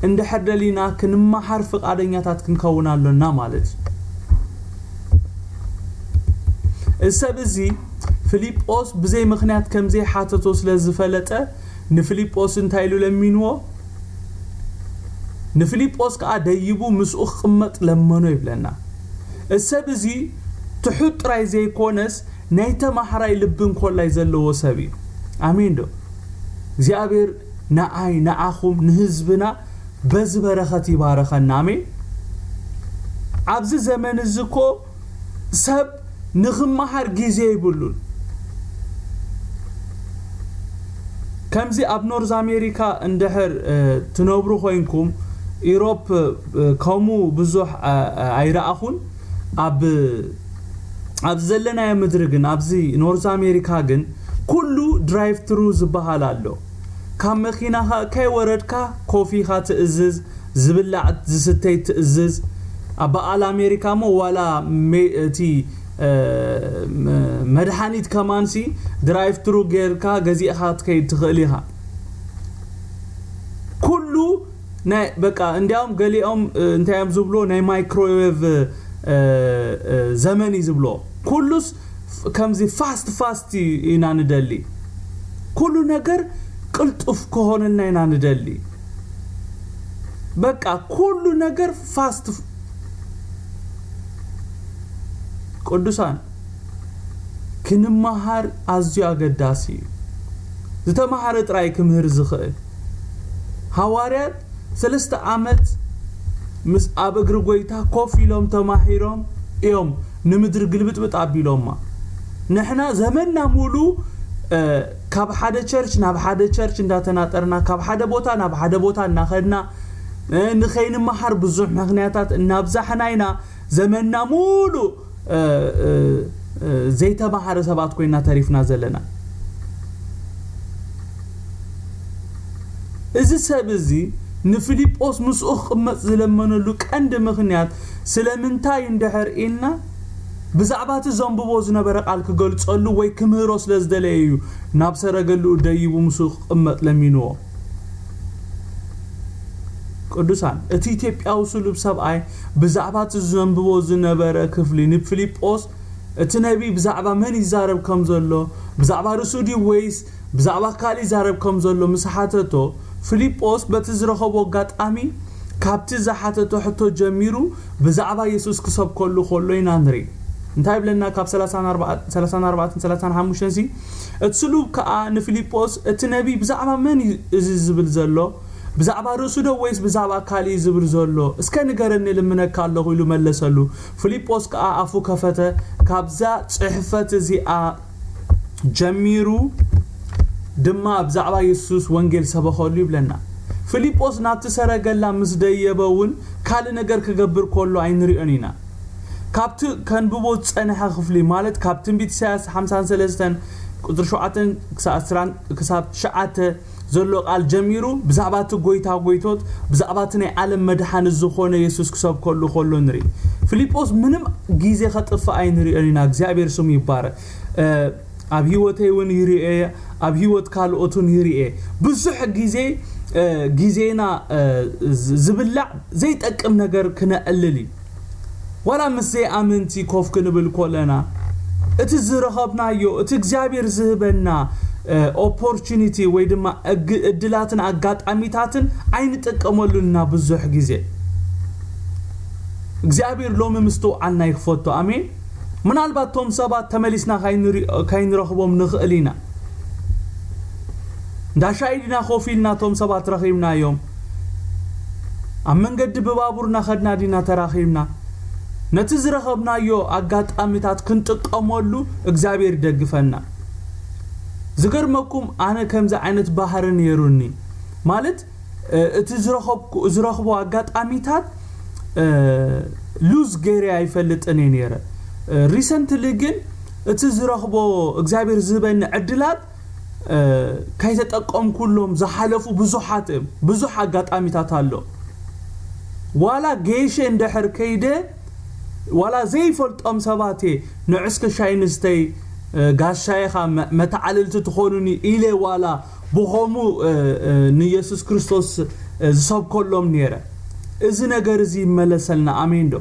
እንድሕር ደሊና ክንመሃር ፍቓደኛታት ክንከውን ኣሎና ማለት እዩ። እዚ ሰብ እዚ ፊልጶስ ብዘይ ምኽንያት ከም ዘይሓተቶ ስለ ዝፈለጠ ንፊልጶስ እንታይ ኢሉ ለሚንዎ? ንፊልጶስ ከኣ ደይቡ ምስኡ ክቕመጥ ለመኖ ይብለና። እዚ ሰብ እዚ ትሑት ጥራይ ዘይኮነስ ናይ ተማሃራይ ልቢ እንኮላይ ዘለዎ ሰብ እዩ። ኣሜን ዶ? እግዚኣብሔር ንኣይ፣ ንኣኹም፣ ንህዝብና በዚ በረኸት ይባረኸና። ኣሜን። ኣብዚ ዘመን እዚ እኮ ሰብ ንኽመሃር ግዜ ይብሉን። ከምዚ ኣብ ኖርዝ ኣሜሪካ እንድሕር፣ እ፣ ትነብሩ ኮይንኩም፣ ኢሮፕ፣ እ፣ ከምኡ ብዙሕ፣ እ፣ እ፣ ኣይረኣኹን። ኣብ፣ ኣብ ዘለናዮ ምድሪ ግን፣ ኣብዚ ኖርዝ ኣሜሪካ ግን ኩሉ ድራይቭ ትሩ ዝበሃል ኣሎ። ካብ መኪናኻ ከይወረድካ ኮፊኻ ትእዝዝ፣ ዝብላዕ ዝስተይ ትእዝዝ። ኣብ በዓል ኣሜሪካ እሞ ዋላ ሜ-፣ እቲ፣ እ፣ መ-፣ መድሃኒት ከማንሲ ድራይቭ ትሩ ጌርካ ገዚእኻ ክትከይድ ትኽእል ኢኻ። ኩሉ ናይ በቃ እንዲያውም ገሊኦም፣ እ፣ እንታይ እዮም ዝብሎ ናይ ማይክሮዌቭ፣ እ፣ እ፣ ዘመን እዩ ዝብሎ። ኩሉስ ፍ-፣ ከምዚ ፋስት ፋስት ኢና ንደሊ። ኩሉ ነገር ቅልጡፍ ክኾነልና ኢና ንደሊ። በቃ ኩሉ ነገር ፋስት ፍ-፣ ቅዱሳን ክንመሃር ኣዝዩ ኣገዳሲ እዩ። ዝተመሃረ ጥራይ ክምህር ዝኽእል። ሃዋርያት ሰለስተ ዓመት ምስ ኣብ እግሪ ጎይታ ኮፍ ኢሎም ተማሂሮም እዮም ንምድሪ ግልብጥብጥ ኣቢሎማ። ንሕና ዘመንና ሙሉ፣ እ፣ ካብ ሓደ ቸርች ናብ ሓደ ቸርች እንዳተናጠርና፣ ካብ ሓደ ቦታ ናብ ሓደ ቦታ እናኸድና፣ እ፣ ንኸይንመሃር ብዙሕ ምኽንያታት እናብዛሕና ኢና ዘመንና ሙሉ፣ እ፣ እ፣ እ፣ ዘይተማሃረ ሰባት ኮይና ተሪፍና ዘለና። እዚ ሰብ እዚ ንፊልጶስ ምስኡ ክቕመጥ ዝለመነሉ ቀንዲ ምኽንያት ስለምንታይ እንድሕር ኢልና፣ ብዛዕባ እቲ ዘንብቦ ዝነበረ ቃል ክገልጸሉ ወይ ክምህሮ ስለ ዝደለየ እዩ ናብ ሰረገሉኡ ደይቡ ምስኡ ክቕመጥ ለሚንዎ። ቅዱሳን፣ እቲ ኢትዮጵያዊ ስሉብ ሰብኣይ ብዛዕባ እቲ ዘንብቦ ዝነበረ ክፍሊ ንፊልጶስ፣ እቲ ነቢይ ብዛዕባ መን ይዛረብ ከም ዘሎ፣ ብዛዕባ ርእሱ ድዩ ወይስ ብዛዕባ ካልእ ይዛረብ ከም ዘሎ ምስ ሓተቶ፣ ፊልጶስ በቲ ዝረኸቦ ኣጋጣሚ ካብቲ ዝሓተቶ ሕቶ ጀሚሩ ብዛዕባ የሱስ ክሰብከሉ ከሎ ኢና ንርኢ። እንታይ ይብለና? ካብ ሰላሳን ኣርባዕተን፣ ሰላሳን ኣርባዕተን፣ ሰላሳን ሓሙሽተን ሲ፣ እቲ ስሉብ ከኣ ንፊልጶስ፣ "እቲ ነቢይ ብዛዕባ መን እዩ እዚ ዝብል ዘሎ? ብዛዕባ ርእሱ ዶ ወይስ ብዛዕባ ካልእ እዩ ዝብል ዘሎ? እስከ ንገረኒ፣ ልምነካ ኣለኹ" ኢሉ መለሰሉ። ፊልጶስ ከኣ ኣፉ ከፈተ፣ ካብዛ ጽሕፈት እዚኣ ጀሚሩ ድማ ብዛዕባ የሱስ ወንጌል ሰበኸሉ ይብለና። ፊልጶስ ናብቲ ሰረገላ ምስ ደየበ እውን ካልእ ነገር ክገብር ከሎ ኣይንሪኦን ኢና። ካብቲ ከንብቦ ዝጸንሐ ክፍሊ፣ ማለት ካብ ትንቢት ኢሳያስ ሓምሳን ሰለስተን ቁጽሪ ሸውዓተን ክሳብ ዕስራን፣ ክሳብ ትሽዓተ ዘሎ ቃል ጀሚሩ ብዛዕባ እቲ ጎይታ ጎይቶት፣ ብዛዕባ እቲ ናይ ዓለም መድሓኒ ዝኾነ የሱስ ክሰብከሉ ከሎ ንርኢ። ፊልጶስ ምንም ግዜ ከጥፍእ ኣይንሪኦን ኢና። እግዚኣብሔር ስሙ ይባረክ። እ፣ ኣብ ህይወተይ እውን ይርኤ፣ ኣብ ህይወት ካልኦት እውን ይርኤ። ብዙሕ ግዜ፣ እ፣ ግዜና፣ እ፣ ዝ-፣ ዝብላዕ ዘይጠቅም ነገር ክነዕልል እዩ። ዋላ ምስ ዘይኣመንቲ ኮፍ ክንብል ኮለና፣ እቲ ዝረኸብናዮ፣ እቲ እግዚኣብሔር ዝህበና፣ እ፣ ኦፖርቹኒቲ ወይ ድማ እግ-፣ እድላትን ኣጋጣሚታትን ኣይንጥቀመሉን ኢና ብዙሕ ግዜ። እግዚኣብሔር ሎሚ ምስትውዓልና ይክፈቶ። ኣሜን። ምናልባት ቶም ሰባት ተመሊስና ካይንሪኦ- ካይንረኽቦም ንኽእል ኢና። እንዳ ሻሂ ዲና ኮፍ ኢልና ቶም ሰባት ረኺብናዮም፣ ኣብ መንገዲ ብባቡር እናኸድና ዲና ተራኺብና፣ ነቲ ዝረኸብናዮ ኣጋጣሚታት ክንጥቀመሉ እግዚኣብሔር ይደግፈና። ዝገርመኩም፣ ኣነ ከምዚ ዓይነት ባህሪ ነይሩኒ። ማለት እቲ ዝረኸብኩ- ዝረኽቦ ኣጋጣሚታት ሉዝ ገይረ ኣይፈልጥን እየ ነይረ። ሪሰንትሊ ግን እቲ ዝረኽቦ እግዚኣብሔር ዝህበኒ ዕድላት ከይተጠቀምኩሎም ዝሓለፉ ብዙሓት እዮም። ብዙሕ ኣጋጣሚታት ኣሎ። ዋላ ጌሸ እንድሕር ከይደ ዋላ ዘይፈልጦም ሰባት እየ፣ ንዑ እስከ ሻይ ንስተይ፣ ጋሻ ኢኻ፣ መተዓልልቲ ትኾኑኒ ኢለ ዋላ ብኸሙ ንየሱስ ክርስቶስ ዝሰብከሎም ነይረ። እዚ ነገር እዚ ይመለሰልና። ኣሜን ዶ?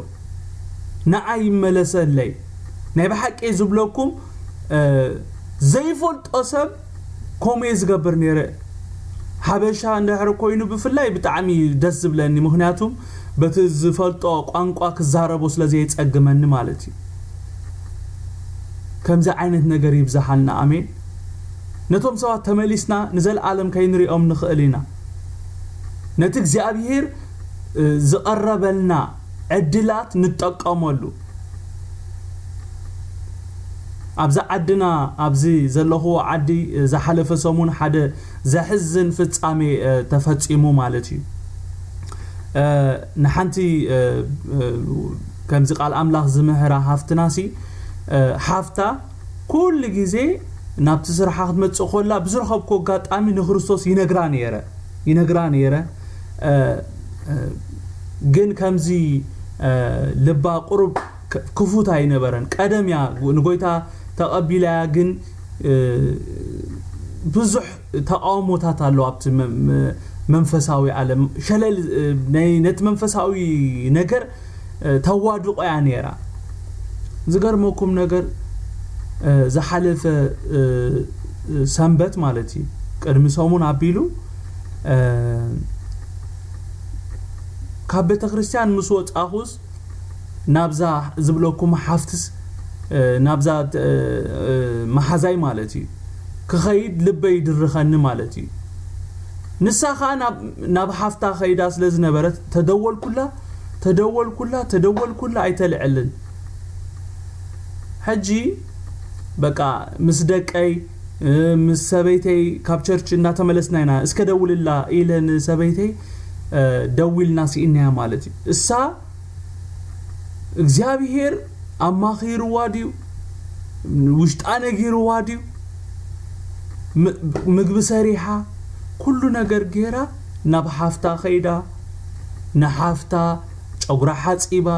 ንዓይ ይመለሰለይ። ናይ ብሓቂ ዝብለኩም ዘይፈልጦ ሰብ ከምኡ እየ ዝገብር ነይረ። ሓበሻ እንድሕር ኮይኑ ብፍላይ ብጣዕሚ ደስ ዝብለኒ፣ ምክንያቱም በቲ ዝፈልጦ ቋንቋ ክዛረቦ ስለ ዘየፀግመኒ ማለት እዩ። ከምዚ ዓይነት ነገር ይብዝሓልና። ኣሜን። ነቶም ሰባት ተመሊስና ንዘለኣለም ከይንሪኦም ንኽእል ኢና። ነቲ እግዚኣብሔር ዝቐረበልና ዕድላት ንጠቀመሉ። ኣብዛ ዓድና ኣብዚ ዘለኹዎ ዓዲ ዝሓለፈ ሰሙን ሓደ ዘሕዝን ፍጻሜ ተፈጺሙ ማለት እዩ። ንሓንቲ ከምዚ ቃል ኣምላኽ ዝምህራ ሃፍትናሲ፣ ሓፍታ ኩሉ ግዜ ናብቲ ስርሓ ክትመጽእ ኮላ ብዝረኸብኩ ኣጋጣሚ ንክርስቶስ ይነግራ ነይረ ይነግራ ነይረ። ግን ከምዚ ልባ ቁሩብ ክፉት ኣይነበረን። ቀደም እያ ንጎይታ ተቐቢላ እያ፣ ግን ብዙሕ ተቃውሞታት ኣለዋ ኣብቲ መንፈሳዊ ዓለም። ሸለል ነቲ መንፈሳዊ ነገር ተዋድቆ እያ ነይራ። ዝገርመኩም ነገር ዝሓለፈ ሰንበት ማለት እዩ፣ ቅድሚ ሰሙን ኣቢሉ ካብ ቤተ ክርስቲያን ምስ ወጻኹስ ናብዛ ዝብለኩም ሓፍትስ ናብዛ መሓዛይ ማለት እዩ ክኸይድ ልበይ ይድርኸኒ ማለት እዩ። ንሳ ኸዓ ናብ ሓፍታ ኸይዳ ስለ ዝነበረት ተደወልኩላ ተደወልኩላ ተደወልኩላ ኣይተልዕልን። ሕጂ በቃ ምስ ደቀይ ምስ ሰበይተይ ካብ ቸርች እናተመለስና ኢና፣ እስከ ደውልላ ኢለ ንሰበይተይ ደዊልና ስኢናያ ማለት እዩ። እሳ እግዚኣብሔር ኣማኺርዋ ድዩ ውሽጣ ነጊርዋ ድዩ ምግቢ ሰሪሓ ኩሉ ነገር ገይራ ናብ ሓፍታ ኸይዳ ንሓፍታ ጨጉራ ሓፂባ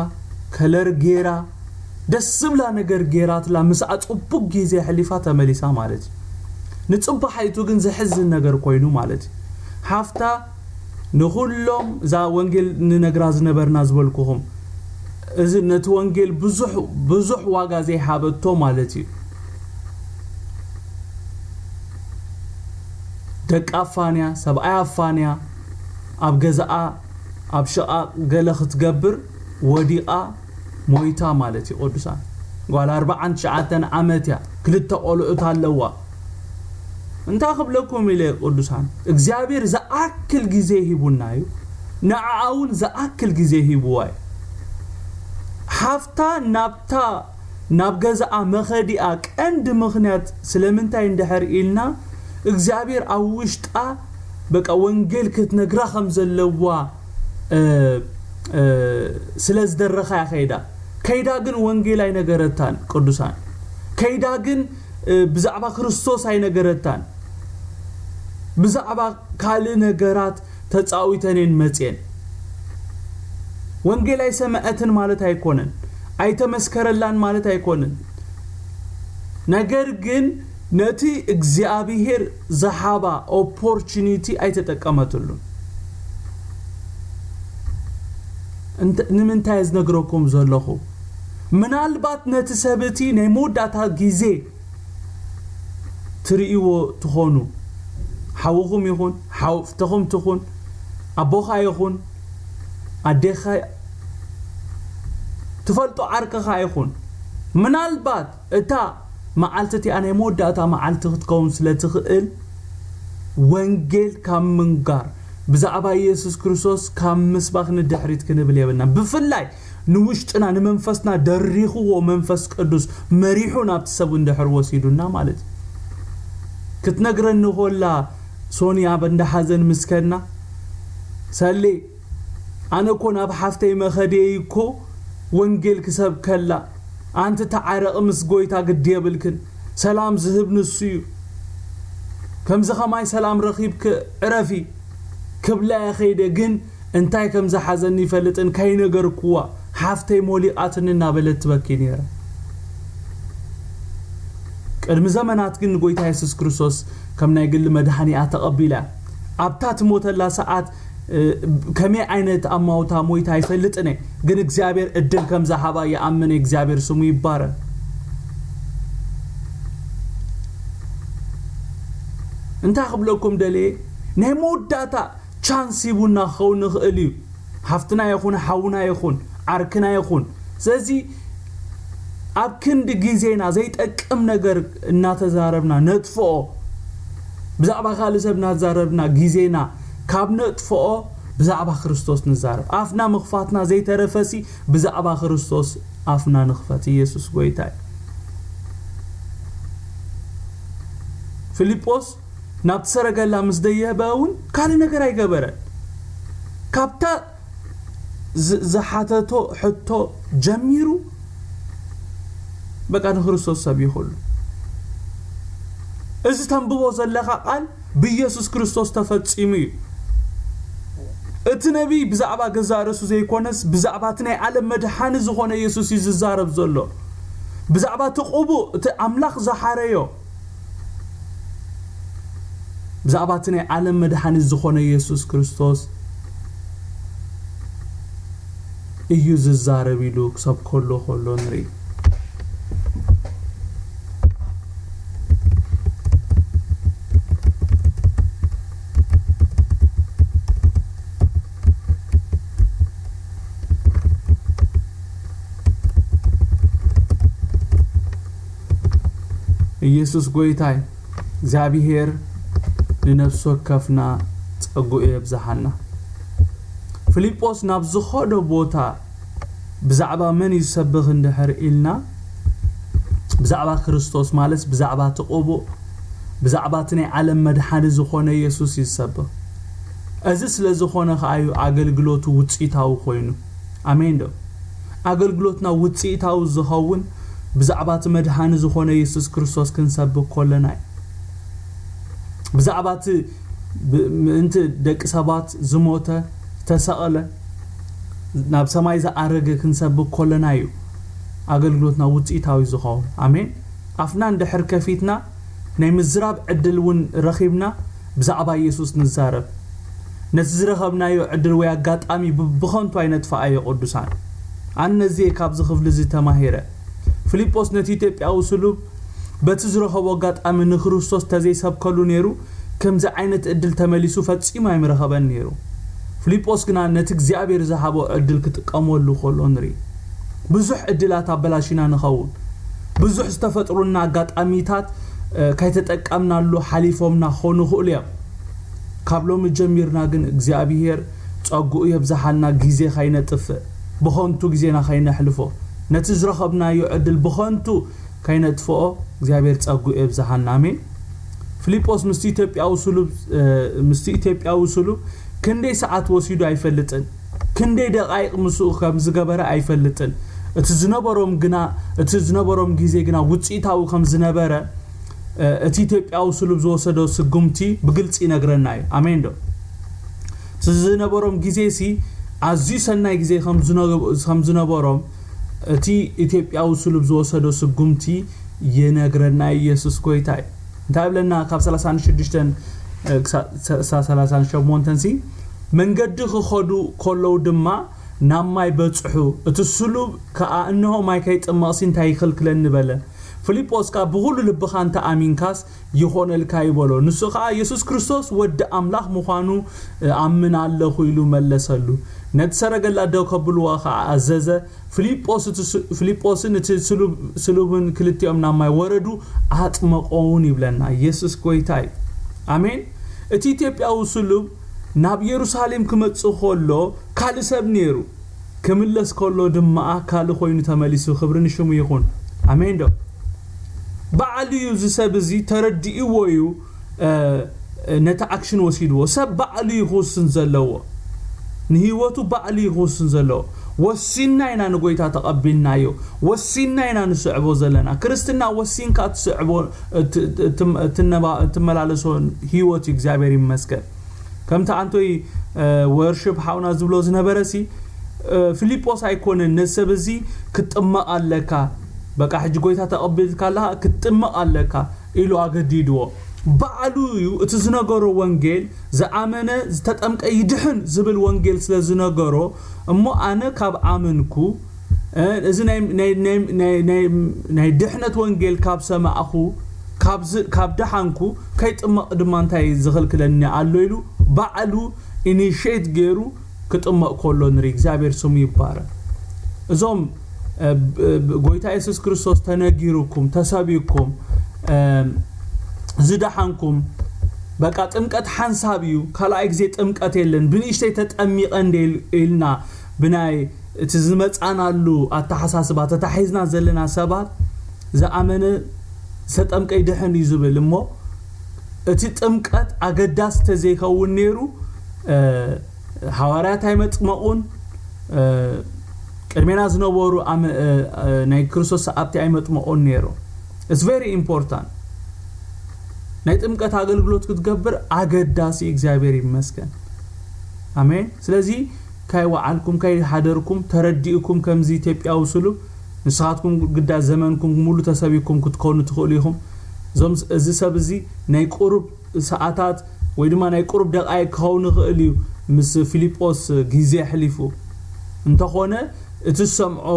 ከለር ገይራ ደስ ዝብላ ነገር ገይራትላ ምስኣ ፅቡቅ ግዜ ሕሊፋ ተመሊሳ ማለት እዩ። ንፅባሓይቱ ግን ዘሕዝን ነገር ኮይኑ ማለት እዩ። ሓፍታ ንኹሎም እዛ ወንጌል ንነግራ ዝነበርና ዝበልኩኹም እዚ ነቲ ወንጌል ብዙሕ ብዙሕ ዋጋ ዘይሃበቶ ማለት እዩ። ደቂ ኣፋንያ ሰብኣይ ኣፋንያ ኣብ ገዛኣ ኣብ ሽቓቕ ገለ ክትገብር ወዲቓ ሞይታ ማለት እዩ። ቅዱሳን ጓል ኣርባዓን ትሽዓተን ዓመት እያ። ክልተ ቆልዑት ኣለዋ። እንታይ ክብለኩም ኢለ ቅዱሳን እግዚኣብሔር ዝኣክል ግዜ ሂቡና እዩ። ንዓኣ እውን ዝኣክል ግዜ ሂብዋ እዩ። ሓፍታ ናብታ ናብ ገዛኣ መኸዲኣ ቀንዲ ምኽንያት ስለምንታይ እንድሕር ኢልና እግዚኣብሔር ኣብ ውሽጣ በቃ ወንጌል ክትነግራ ከም ዘለዋ ስለ ዝደረኻ እያ ከይዳ። ከይዳ ግን ወንጌል ኣይነገረታን ቅዱሳን። ከይዳ ግን ብዛዕባ ክርስቶስ ኣይነገረታን። ብዛዕባ ካልእ ነገራት ተጻዊተን እየን መጽየን። ወንጌል ኣይሰምዐትን ማለት ኣይኮነን። ኣይተመስከረላን ማለት ኣይኮነን። ነገር ግን ነቲ እግዚኣብሔር ዝሃባ ኦፖርቹኒቲ ኣይተጠቀመትሉን። ንምንታይ ዝነግረኩም ዘለኹ? ምናልባት ነቲ ሰብ እቲ ናይ መወዳእታ ግዜ ትርእይዎ ትኾኑ። ሓውኹም ይኹን ሓውፍትኹም ትኹን ኣቦኻ ይኹን ኣዴኻ ትፈልጦ ዓርክኻ ይኹን ምናልባት እታ መዓልቲ እቲኣ ናይ መወዳእታ መዓልቲ ክትከውን ስለ ትኽእል፣ ወንጌል ካብ ምንጋር፣ ብዛዕባ ኢየሱስ ክርስቶስ ካብ ምስባኽ ንድሕሪት ክንብል የብልና። ብፍላይ ንውሽጥና፣ ንመንፈስና ደሪኽዎ፣ መንፈስ ቅዱስ መሪሑ ናብቲ ሰብ እንድሕር ወሲዱና ማለት እዩ። ክትነግረኒ ኮላ ሶኒ ኣብ እንዳ ሓዘን ምስከና፣ ሰሌ፣ ኣነ እኮ ናብ ሓፍተይ መኸደይ እኮ ወንጌል ክሰብከላ፣ ኣንቲ ተዓረቒ ምስ ጎይታ ግዲ የብልክን፣ ሰላም ዝህብ ንሱ እዩ፣ ከምዚ ኸማይ ሰላም ረኺብክ ዕረፊ ክብላ እየ ኸይደ። ግን እንታይ ከም ዝሓዘኒ ይፈልጥን፣ ከይነገርክዋ ሓፍተይ ሞሊቓትኒ እናበለት ትበኪ ነይራ። ቅድሚ ዘመናት ግን ንጎይታ የሱስ ክርስቶስ ከም ናይ ግሊ መድሓኒኣ ተቐቢላ። ኣብታ ትሞተላ ሰዓት፣ እ፣ ከመይ ዓይነት ኣማውታ ሞይታ ኣይፈልጥን እየ፣ ግን እግዚኣብሔር ዕድል ከም ዝሃባ ይኣምን እየ። እግዚኣብሔር ስሙ ይባረክ። እንታይ ክብለኩም ደልየ፣ ናይ መወዳእታ ቻንስ ሂቡና ክኸውን ንኽእል እዩ። ሓፍትና ይኹን፣ ሓውና ይኹን፣ ዓርክና ይኹን። ስለዚ ኣብ ክንዲ ግዜና ዘይጠቅም ነገር እናተዛረብና ነጥፍኦ፣ ብዛዕባ ካልእ ሰብ እናተዛረብና ግዜና ካብ ነጥፍኦ፣ ብዛዕባ ክርስቶስ ንዛረብ። ኣፍና ምኽፋትና ዘይተረፈሲ፣ ብዛዕባ ክርስቶስ ኣፍና ንኽፈት። ኢየሱስ ጎይታ እዩ። ፊልጶስ ናብቲ ሰረገላ ምስ ደየበ እውን ካልእ ነገር ኣይገበረን። ካብታ ዝ-፣ ዝሓተቶ ሕቶ ጀሚሩ፣ በቃ ንክርስቶስ ሰቢኹሉ። እዚ ተንብቦ ዘለኻ ቃል ብኢየሱስ ክርስቶስ ተፈጺሙ እዩ። እቲ ነቢይ ብዛዕባ ገዛእ ርእሱ ዘይኮነስ፣ ብዛዕባ እቲ ናይ ዓለም መድሓኒ ዝኾነ ኢየሱስ እዩ ዝዛረብ ዘሎ። ብዛዕባ እቲ ቅቡእ፣ እቲ ኣምላኽ ዝሓረዮ፣ ብዛዕባ እቲ ናይ ዓለም መድሓኒ ዝኾነ ኢየሱስ ክርስቶስ እዩ ዝዛረብ ኢሉ ክሰብከሉ ከሎ ንርኢ። ኢየሱስ ጎይታይ፣ እግዚኣብሔር ንነፍሲ ወከፍና ጸግኡ የብዝሓልና። ፊልጶስ ናብ ዝኸዶ ቦታ ብዛዕባ መን እዩ ዝሰብኽ እንድሕር ኢልና፣ ብዛዕባ ክርስቶስ፣ ማለት ብዛዕባ እቲ ቅቡእ፣ ብዛዕባ እቲ ናይ ዓለም መድሓኒ ዝኾነ ኢየሱስ እዩ ዝሰብኽ። እዚ ስለ ዝኾነ ከኣ እዩ ኣገልግሎቱ ውጽኢታዊ ኮይኑ። ኣሜን ዶ? ኣገልግሎትና ውጽኢታዊ ዝኸውን ብዛዕባ እቲ መድሓኒ ዝኾነ የሱስ ክርስቶስ ክንሰብክ ከለና እዩ። ብዛዕባ እቲ ብ-፣ ምእንቲ ደቂ ሰባት ዝሞተ፣ ዝተሰቕለ፣ ናብ ሰማይ ዝኣረገ ክንሰብክ ከለና እዩ ኣገልግሎትና ውጽኢታዊ ዝኸውን። ኣሜን። ኣፍና እንድሕር ከፊትና ናይ ምዝራብ ዕድል እውን ረኺብና ብዛዕባ ኢየሱስ ንዛረብ። ነቲ ዝረኸብናዮ ዕድል ወይ ኣጋጣሚ ብ-፣ ብኸንቱ ኣይነጥፍኣዮ ቅዱሳን። ኣነ ነዚ እየ ካብዚ ክፍሊ እዚ ተማሂረ። ፊልጶስ ነቲ ኢትዮጵያዊ ስሉብ በቲ ዝረኸቦ ኣጋጣሚ ንክርስቶስ ተዘይሰብከሉ ነይሩ፣ ከምዚ ዓይነት ዕድል ተመሊሱ ፈጺሙ ኣይምረኸበን ነይሩ። ፊልጶስ ግና ነቲ እግዚኣብሔር ዝሃቦ ዕድል ክጥቀመሉ ከሎ ንርኢ። ብዙሕ ዕድላት ኣበላሺና ንኸውን። ብዙሕ ዝተፈጥሩና ኣጋጣሚታት፣ እ፣ ከይተጠቀምናሉ ሓሊፎምና ክኾኑ ይኽእሉ እዮም። ካብ ሎሚ ጀሚርና ግን እግዚኣብሔር ጸግኡ የብዝሓልና፣ ግዜ ከይነጥፍእ፣ ብኸንቱ ግዜና ከይነሕልፎ፣ ነቲ ዝረኸብናዮ ዕድል ብኸንቱ ከይነጥፍኦ እግዚኣብሔር ጸግኡ የብዝሓልና። ኣሜን። ፊልጶስ ምስቲ ኢትዮጵያዊ ስሉብ፣ እ፣ ምስቲ ኢትዮጵያዊ ስሉብ ክንደይ ሰዓት ወሲዱ ኣይፈልጥን፣ ክንደይ ደቓይቕ ምስኡ ከም ዝገበረ ኣይፈልጥን። እቲ ዝነበሮም ግና፣ እቲ ዝነበሮም ግዜ ግና ውጽኢታዊ ከም ዝነበረ፣ እ፣ እቲ ኢትዮጵያዊ ስሉብ ዝወሰዶ ስጉምቲ ብግልጺ ይነግረና እዩ። ኣሜን ዶ? እቲ ዝነበሮም ግዜ ሲ ኣዝዩ ሰናይ ግዜ ከም ዝነ-፣ ከም ዝነበሮም እቲ ኢትዮጵያዊ ስሉብ ዝወሰዶ ስጉምቲ ይነግረና እዩ። ኢየሱስ ጎይታ እዩ። እንታይ ይብለና? ካብ ሰላሳን ሽዱሽተን ክሳብ ሰላሳን ሸሞንተን ሲ፣ መንገዲ ክኸዱ ከለዉ ድማ ናብ ማይ በጽሑ። እቲ ስሉብ ከኣ፣ እንሆ፣ ማይ ከይጥመቕሲ እንታይ ይኽልክለኒ? በለ። ፊልጶስ ከኣ፣ ብኹሉ ልብኻ እንተ ኣሚንካስ ይኾነልካ እዩ፣ በሎ። ንሱ ኸኣ፣ የሱስ ክርስቶስ ወዲ ኣምላኽ ምዃኑ ኣምን ኣለኹ፣ ኢሉ መለሰሉ። ነቲ ሰረገላ ደው ከብልዎ ኸዓ ኣዘዘ። ፊልጶስ እቲ ስ-፣ ፊልጶስን እቲ ስሉብ-፣ ስሉብን ክልቲኦም ናብ ማይ ወረዱ፣ ኣጥመቖውን ይብለና። ኢየሱስ ጎይታ እዩ። ኣሜን። እቲ ኢትዮጵያዊ ስሉብ ናብ ኢየሩሳሌም ክመጽእ ከሎ ካልእ ሰብ ነይሩ፣ ክምለስ ከሎ ድማ ካልእ ኮይኑ ተመሊሱ። ክብሪ ንሽሙ ይኹን። ኣሜን ዶ? ባዕሉ እዩ፣ እዚ ሰብ እዚ ተረዲእዎ እዩ፣ እ፣ ነቲ ኣክሽን ወሲድዎ። ሰብ ባዕሉ እዩ ክውስን ዘለዎ፣ ንህይወቱ ባዕሉ እዩ ክውስን ዘለዎ። ወሲንና ኢና ንጎይታ ተቐቢልናዮ፣ ወሲንና ኢና ንስዕቦ ዘለና። ክርስትና ወሲንካ ትስዕቦ፣ እ፣ ት-፣ ት-፣ ትነባ-፣ ትመላለሶ ህይወት እዩ። እግዚኣብሔር ይመስገን። ከምቲ ኣንቶይ፣ እ፣ ወርሽፕ ሓውና ዝብሎ ዝነበረ ሲ፣ እ፣ ፊልጶስ ኣይኮነን ነዚ ሰብ እዚ ክትጥመቕ ኣለካ፣ በቃ ሕጂ ጎይታ ተቐቢልካ ኣለኻ ክትጥመቕ ኣለካ ኢሉ ኣገዲድዎ። ባዕሉ እዩ እቲ ዝነገሮ ወንጌል፣ ዝኣመነ ዝተጠምቀ ይድሕን ዝብል ወንጌል ስለ ዝነገሮ፣ እሞ ኣነ ካብ ኣመንኩ፣ እ፣ እዚ ናይ፣ ናይ፣ ናይ፣ ናይ፣ ናይ፣ ናይ ድሕነት ወንጌል ካብ ሰማዕኹ፣ ካብ ዝ-፣ ካብ ደሓንኩ፣ ከይጥመቕ ድማ እንታይ ዝኽልክለኒ ኣሎ ኢሉ ባዕሉ ኢኒሼት ገይሩ ክጥመቕ ከሎ ንርኢ። እግዚኣብሔር ስሙ ይባረክ። እዞም፣ እ፣ ብ-፣ ብ-፣ ጎይታ የሱስ ክርስቶስ ተነጊሩኩም፣ ተሰቢኩም፣ እ፣ ዝደሓንኩም፣ በቃ ጥምቀት ሓንሳብ እዩ፣ ካልኣይ ግዜ ጥምቀት የለን፣ ብንእሽተይ ተጠሚቐ እንደ ኢል-፣ ኢልና ብናይ እቲ ዝመጻናሉ ኣተሓሳስባ ተታሒዝና ዘለና ሰባት፣ ዝኣመነ ዝተጠምቀ ይድሕን እዩ ዝብል እሞ፣ እቲ ጥምቀት ኣገዳሲ ተዘይከውን ነይሩ፣ እ፣ ሃዋርያት ኣይመጥመቑን፣ እ፣ ቅድሜና ዝነበሩ ኣመ-፣ እ፣ እ፣ ናይ ክርስቶስ ሰዓብቲ ኣይመጥመቑን ነይሩ። It's very important። ናይ ጥምቀት ኣገልግሎት ክትገብር ኣገዳሲ፣ እግዚኣብሔር ይመስገን። ኣሜን። ስለዚ ካይ ወዓልኩም፣ ካይ ሓደርኩም፣ ተረዲእኩም ከምዚ ኢትዮጵያዊ ስሉብ፣ ንስኻትኩም ግዳ ዘመንኩም ሙሉ ተሰቢኩም ክትኮኑ ትኽእሉ ኢኹም። እዞም፣ እዚ ሰብ እዚ ናይ ቁሩብ ሰዓታት ወይ ድማ ናይ ቁሩብ ደቃይቅ ክኸውን ይኽእል እዩ ምስ ፊልጶስ ግዜ ኣሕሊፉ። እንተኾነ እቲ ዝሰምዖ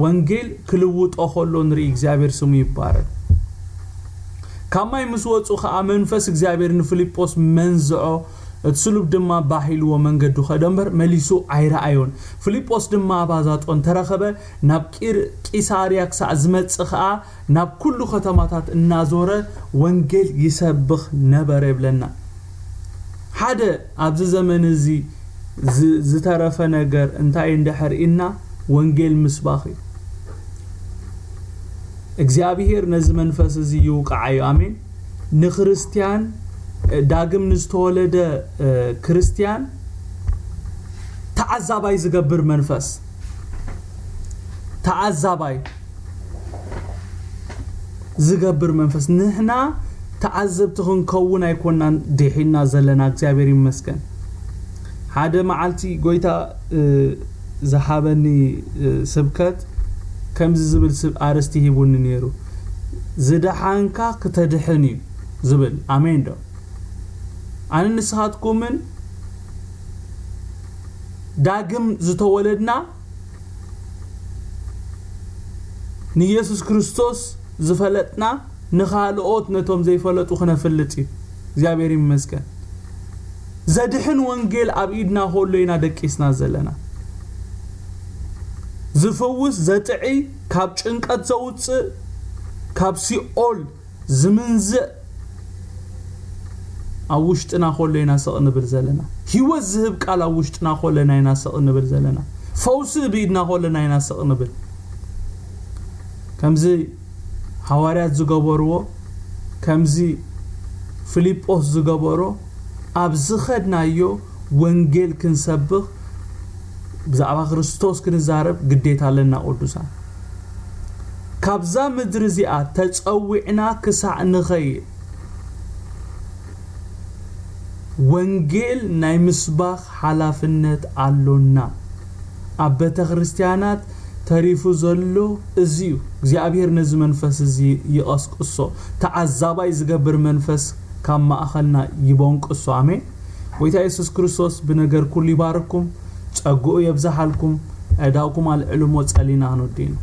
ወንጌል ክልውጦ ከሎ ንርኢ። እግዚኣብሔር ስሙ ይባረክ። ካብ ማይ ምስ ወጹ ኸኣ መንፈስ እግዚኣብሔር ንፊልጶስ መንዝዖ፣ እቲ ስሉብ ድማ ባህ ኢልዎ መንገዱ ኸደ እምበር መሊሱ ኣይረኣዮን። ፊልጶስ ድማ ኣብ ኣዛጦ እንተረኸበ፣ ናብ ቂር-፣ ቂሳርያ ክሳዕ ዝመጽእ ኸኣ ናብ ኩሉ ከተማታት እናዞረ ወንጌል ይሰብኽ ነበረ ይብለና። ሓደ ኣብዚ ዘመን እዚ ዝ-፣ ዝተረፈ ነገር እንታይ እንድሕር ኢልና፣ ወንጌል ምስባኽ እዩ። እግዚኣብሔር ነዚ መንፈስ እዚ ይውቃዓዮ። ኣሜን። ንክርስትያን፣ ዳግም ንዝተወለደ፣ እ፣ ክርስትያን ተዓዛባይ ዝገብር መንፈስ፣ ተዓዛባይ ዝገብር መንፈስ። ንሕና ተዓዘብቲ ክንከውን ኣይኮናን ድሒና ዘለና፣ እግዚኣብሔር ይመስገን። ሓደ መዓልቲ ጎይታ፣ እ፣ ዝሃበኒ፣ እ፣ ስብከት ከምዚ ዝብል ስብ-፣ ኣርእስቲ ሂቡኒ ነይሩ። "ዝደሓንካ ክተድሕን እዩ" ዝብል። ኣሜን ዶ? ኣነ ንስኻትኩምን ዳግም ዝተወለድና ንኢየሱስ ክርስቶስ ዝፈለጥና ንኻልኦት ነቶም ዘይፈለጡ ክነፍልጥ እዩ። እግዚኣብሔር ይመስገን። ዘድሕን ወንጌል ኣብ ኢድና ከሎ ኢና ደቂስና ዘለና። ዝፍውስ፣ ዘጥዕይ፣ ካብ ጭንቀት ዘውፅእ፣ ካብ ሲኦል ዝምንዝዕ ኣብ ውሽጥና ከሎ ኢና ስቕ ንብል ዘለና። ህይወት ዝህብ ቃል ኣብ ውሽጥና ከሎ ኢና ስቕ ንብል ዘለና። ፈውሲ ኣብ ኢድና ከሎ ኢና ስቕ ንብል። ከምዚ ሃዋርያት ዝገበርዎ፣ ከምዚ ፊልጶስ ዝገበሮ፣ ኣብ ዝኸድናዮ ወንጌል ክንሰብኽ፣ ብዛዕባ ክርስቶስ ክንዛረብ ግዴታ ኣለና ቅዱሳን። ካብዛ ምድሪ እዚኣ ተጸዊዕና ክሳዕ ንኸይድ፣ ወንጌል ናይ ምስባኽ ሓላፍነት ኣሎና። ኣብ ቤተ ክርስቲያናት ተሪፉ ዘሎ እዚ እዩ። እግዚኣብሔር ነዚ መንፈስ እዚ ይቐስቅሶ። ተዓዛባይ ዝገብር መንፈስ ካብ ማእኸልና ይቦንቅሶ። ኣሜን። ጎይታ የሱስ ክርስቶስ ብነገር ኩሉ ይባርኩም፣ ጸግኡ የብዝሓልኩም። ኣእዳውኩም ኣልዕሉ እሞ ጸሊና ክንወዲ ኢና።